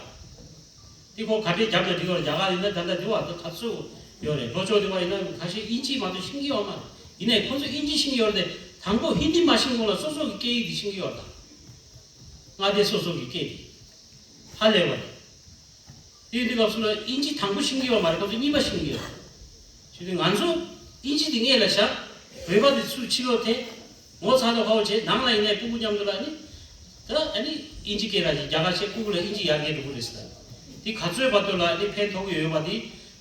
དེ་ཁོ་ག་འདྲས་རྒྱབ་ན་འགྲིག་ཡོད་རེད། རྒྱ་གར་ཡིན་ན་ད་ལྟ་འདི་བ་ད་ག་ཚོད་ཡོད་རེད། ལྷོ་ཕྱོགས་འདི་བ་ཡིན་ན་ཁ་ཤས་ཨིན་ཇི་མ་གཏོགས་ཤེས་ཀྱི་ཡོད་མ་རེད། ཡིན་ནའི་ཁོ་ཚོ་ཨིན་ཇི་ཤེས་ཀྱི་ཡོད་རེད་དེ། དང་པོ་ཧིན་དི་མ་ཤེས་གོང་ལ་སོ་སོ་གི་སྐད་ཡིག་དེ་ཤེས་ཀྱི་ཡོད་རེད་ད། མངའ་སྡེ་སོ་སོ་གི་སྐད་དེ་ཧ་ལས་པ་རེད། དེ་ཡིན་དུས་སྐབས་སུ་ལ་ཨིན་ཇི་དང་པོ་ཤེས་ཀྱི་ཡོད་མ་རེད། ཁོ་ཚོ་གཉིས་པ་ཤེས་ཀྱི་ཡོད། བྱས་དུས་ང་ཚོ་ཨིན་ཇི་དེ་སྔོན་ལ་བཞག་བོད་པ་དེ་ཚུར་ཕྱི་ལོགས་ཐེ། ངོ་ཚ་དང་ཧོ་བྱས། ནང་ལ་ཡིན་ནའི་སྤུ་གུ་མཉམ་དུ་ལ་ནི། ད་ཨ་ནི་ཨིན་ཇི་སྐད་ལ་རྒྱ་གར་བྱས་སྤུ་གུ་ལ་ཨིན་ཇི་ཡར་རྒྱས་འགྲོ་གི་རེད་ཟེར། དེ་ག་ཚོད་བར་དུ་ལ་ནི་ཕན་ཐོགས་ཀྱི་ཡོད་པ་དེ་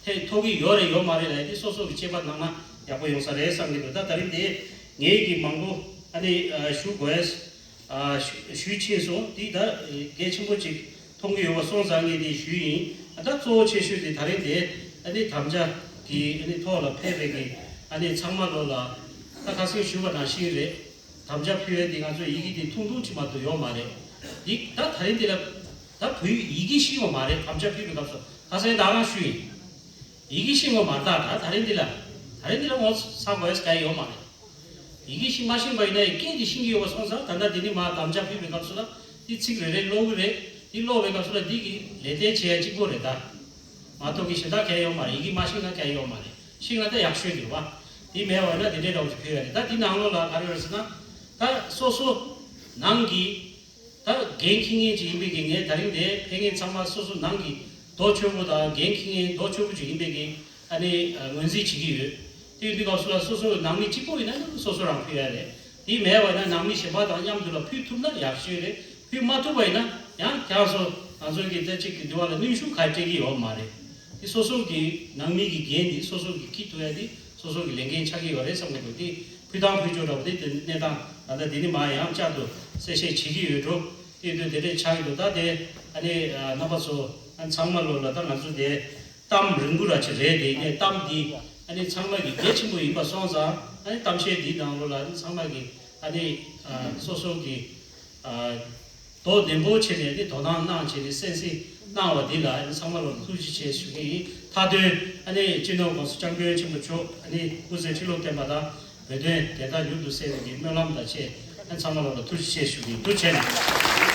ཕན་ཐོགས་ཀྱི་ཡོད་རེད་ཡོད་མ་རེད་ལབ་ཡ་དེ་སོ་སོ་གི་དཔྱད་པ་གནང་ན་ཡག་པོ་ཡོང་ས་རེད་བསམ་གྱི་འདུག་ད་ད་རིང་དེ་ངེད་ཀྱིས་མང་པོ་ཨ་ནི་ཞུ་དགོས། ཨ་ཞུ་ཞུ་ཕྱིན་སོང་། འདི་ད་གལ་ཆེན་པོ་ཅིག་མཐོང་གི་ཡོད་པ་སོང་ཙང་ངས་འདི་ཞུས་ཡིན། ཨ་ད་གཙོ་བོ་ཆེ་ཤོས་དེ་ད་རིང་དེ་ཨ་ནི་དམ་བཅའ་གི་ཨ་ནི་ཐོག་ལ་ཕེབས་པའི་གི་ཨ་ནི་ཚང་མ་ལོ་ལ་ད་ཁ་སང་ཞུས་པ་ནང་བཞིན་རེད། དམ་བཅའ་ཕུལ་ཡ་དེ་ང་ཚོ་ཡི་གེ་དེ་ཐུང་ཐུང་ཅིག་མ་གཏོགས་ཡོད་མ་རེད། འདི་ད་ད་རིང་འདི་ལ་ད་བོད་ཡིག་ཡི་གེ་ཤེས་ཡོད་མ་རེད། དམ་བཅའ་ཕུལ་བའི་སྐབས་སུ་ཁ་སང་ད་རང་ཞུས་ཡིན། ཡི་གེ་ཤེས་ཡོད་མ་རེད། ད་ད་ད་རིང་འདི་ལ་ད་རིང་འདི་ལ་ངོ་ཚ་དགོས་ཡ་ཡོད་མ་རེད། ཡི་གེ་ཤེས་མ་ཤེས་པ་ཡིན་ན་ཡང་སྐད་དེ་ཤེས་ཀྱི་ཡོད་པ་སོང་ཙང་ད་ལྟ་འདི་ནི་མར་དམ་བཅའ་ཕུལ་བའི་སྐབས་སུ་ལ་འདི་ཚིག་རེ་རེ་ཀློག་གི་རེད། འདི་ཀློག་པའི་སྐབས་སུ་ལ་འདི་གི་ལེགས་གཏེར་བྱེད་ཡ་གཅིག་པོ་རེད་ད། མ་གཏོགས་ཀྱི་གཞན་དག་གང་ཡང་ཡོད་མ་རེད། ཡི་གེ་མ་ཤེས་ན་གང་ཡང་ཡོད་མ་རེད། ཤེས་ན་ད་ཡག་ཤོས་རེད་བ། དེ་མེད་པ་ཡིན་ན་དེ་འདྲའི་འདྲ་བོ་ཞིག་ཕུལ་ཡ་རེད། ད་འདི་ནང་ལོགས་ལ་ག་རེ་ཡོད་རེད་ཟེར་ན། ད་སོ་སོ་ནང་གི་ད་འགན་འཁྱེར་མཁན་ཅིག་ཡིན་པའི་གི་ངས་ད་རིང་འདིར་ཕེབས་མཁན་ཚང་མ་སོ་སོ་ནང་གི་རྡོ་ཆོད་པོ་དང་འགན་འཁྱེར་མཁན་རྡོ་ཆོད་པོ་ཅིག་ཡིན་པའི་གི་ཨ་ནི་ངོས་འཛིན་བྱེད་ཀྱི་ཡོད། དེ་ཡིན་དུས་སྐབས་སུ་ལ་སོ་སོ་ནང་མི་གཅིག་པོ་ཡིན་ན་ནི་སོ་སོ་རང་ཕུལ་ཡ་རེད། དེ་མེད་པ་ཡིན་ན་ནང་མི་གཞན་པ་དང་མཉམ་དུ་ལ་ཕུལ་ཐུབ་ན་ཡག་ཤོས་རེད། ཕུལ་མ་ཐུབ་པ་ཡིན་ན་ཡང་ཁྱེད་རང་ཚོ་ང་ཚོའི་གི་ད་ཅིག་གི་འདི་བ་ལ་གནོན་ཤུགས་ག་སྤྲད་ཀྱི་ཡོད་མ་རེད། དེ་སོ་སོ་གི་ནང་མི་གི་འགན་དེ་སོ་སོ་གི་འཁྱེར་ཐུབ་ཡ་དེ་སོ་སོ་གི་ལས་འགན་ཆགས་ཀྱི་ཡོད་རེད་བསམ་གི་འདུག་དེ་ཕུལ་སྟངས་ཕུལ་ཕྱོགས་འདྲ་བོ་དེ་དེ་གནས་སྟངས་ ད་ལྟ་འདི་ནི་མ་ཡང་བསྐྱར་དུ་གསལ་བཤད་བྱེད་ཀྱི་ཡོད་འགྲོ། དེ་དུས་དེ་འདྲས་ཆགས་ཡོད་འདུག་ད་དེ་ཨ་ནི་རྣམ་པ་ཚོ་ཨ་ཚང་མ་ལོ་ལ་ད་ང་ཚོ་དེ་གཏམ་རིང་པོ་ར་ཅིག་རེད། དེ་ནས་གཏམ་འདི་ཨ་ནི་ཚང་མ་གི་གལ་ཆེན་པོ་ཡིན་པ་སོང་ཙང་ཨ་ནི་གཏམ་བཤད་འདིའི་ནང་ལོ་ལ་ཨ་ནི་ཚང་མ་གི་ཨ་ནི་སོ་སོ་གི་དོ་ནན་པོ་བྱས་ནས་ནི་དོ་སྣང་གནང་བྱས་ནས་གསན་གཟིགས་གནང་བ་འདི་ལ་ཨ་ནི་ཚང་མ་ལོ་ལ་ཐུགས་རྗེ་ཆེ་ཞུ་གི་ཡིན། མཐའ་དོན་ཨ་ནི་སྤྱི་ནོར་༸གོང་ས་༸སྐྱབས་མགོན་ཆེན་པོ་མཆོག་ཨ་ནི་སྐུ་ཚེ་ཁྲི་ལོ་བརྟན་པ་དང་། བོད་དོན་བདེན་མཐའ་མྱུར་དུ་གསལ་བའི་སྨོན་ལམ་དང་བཅས་ཚང་མ་ལོ་ལ་ཐུགས་རྗེ་ཆེ་ཞུ་གི་འདུག་བྱས་ནས།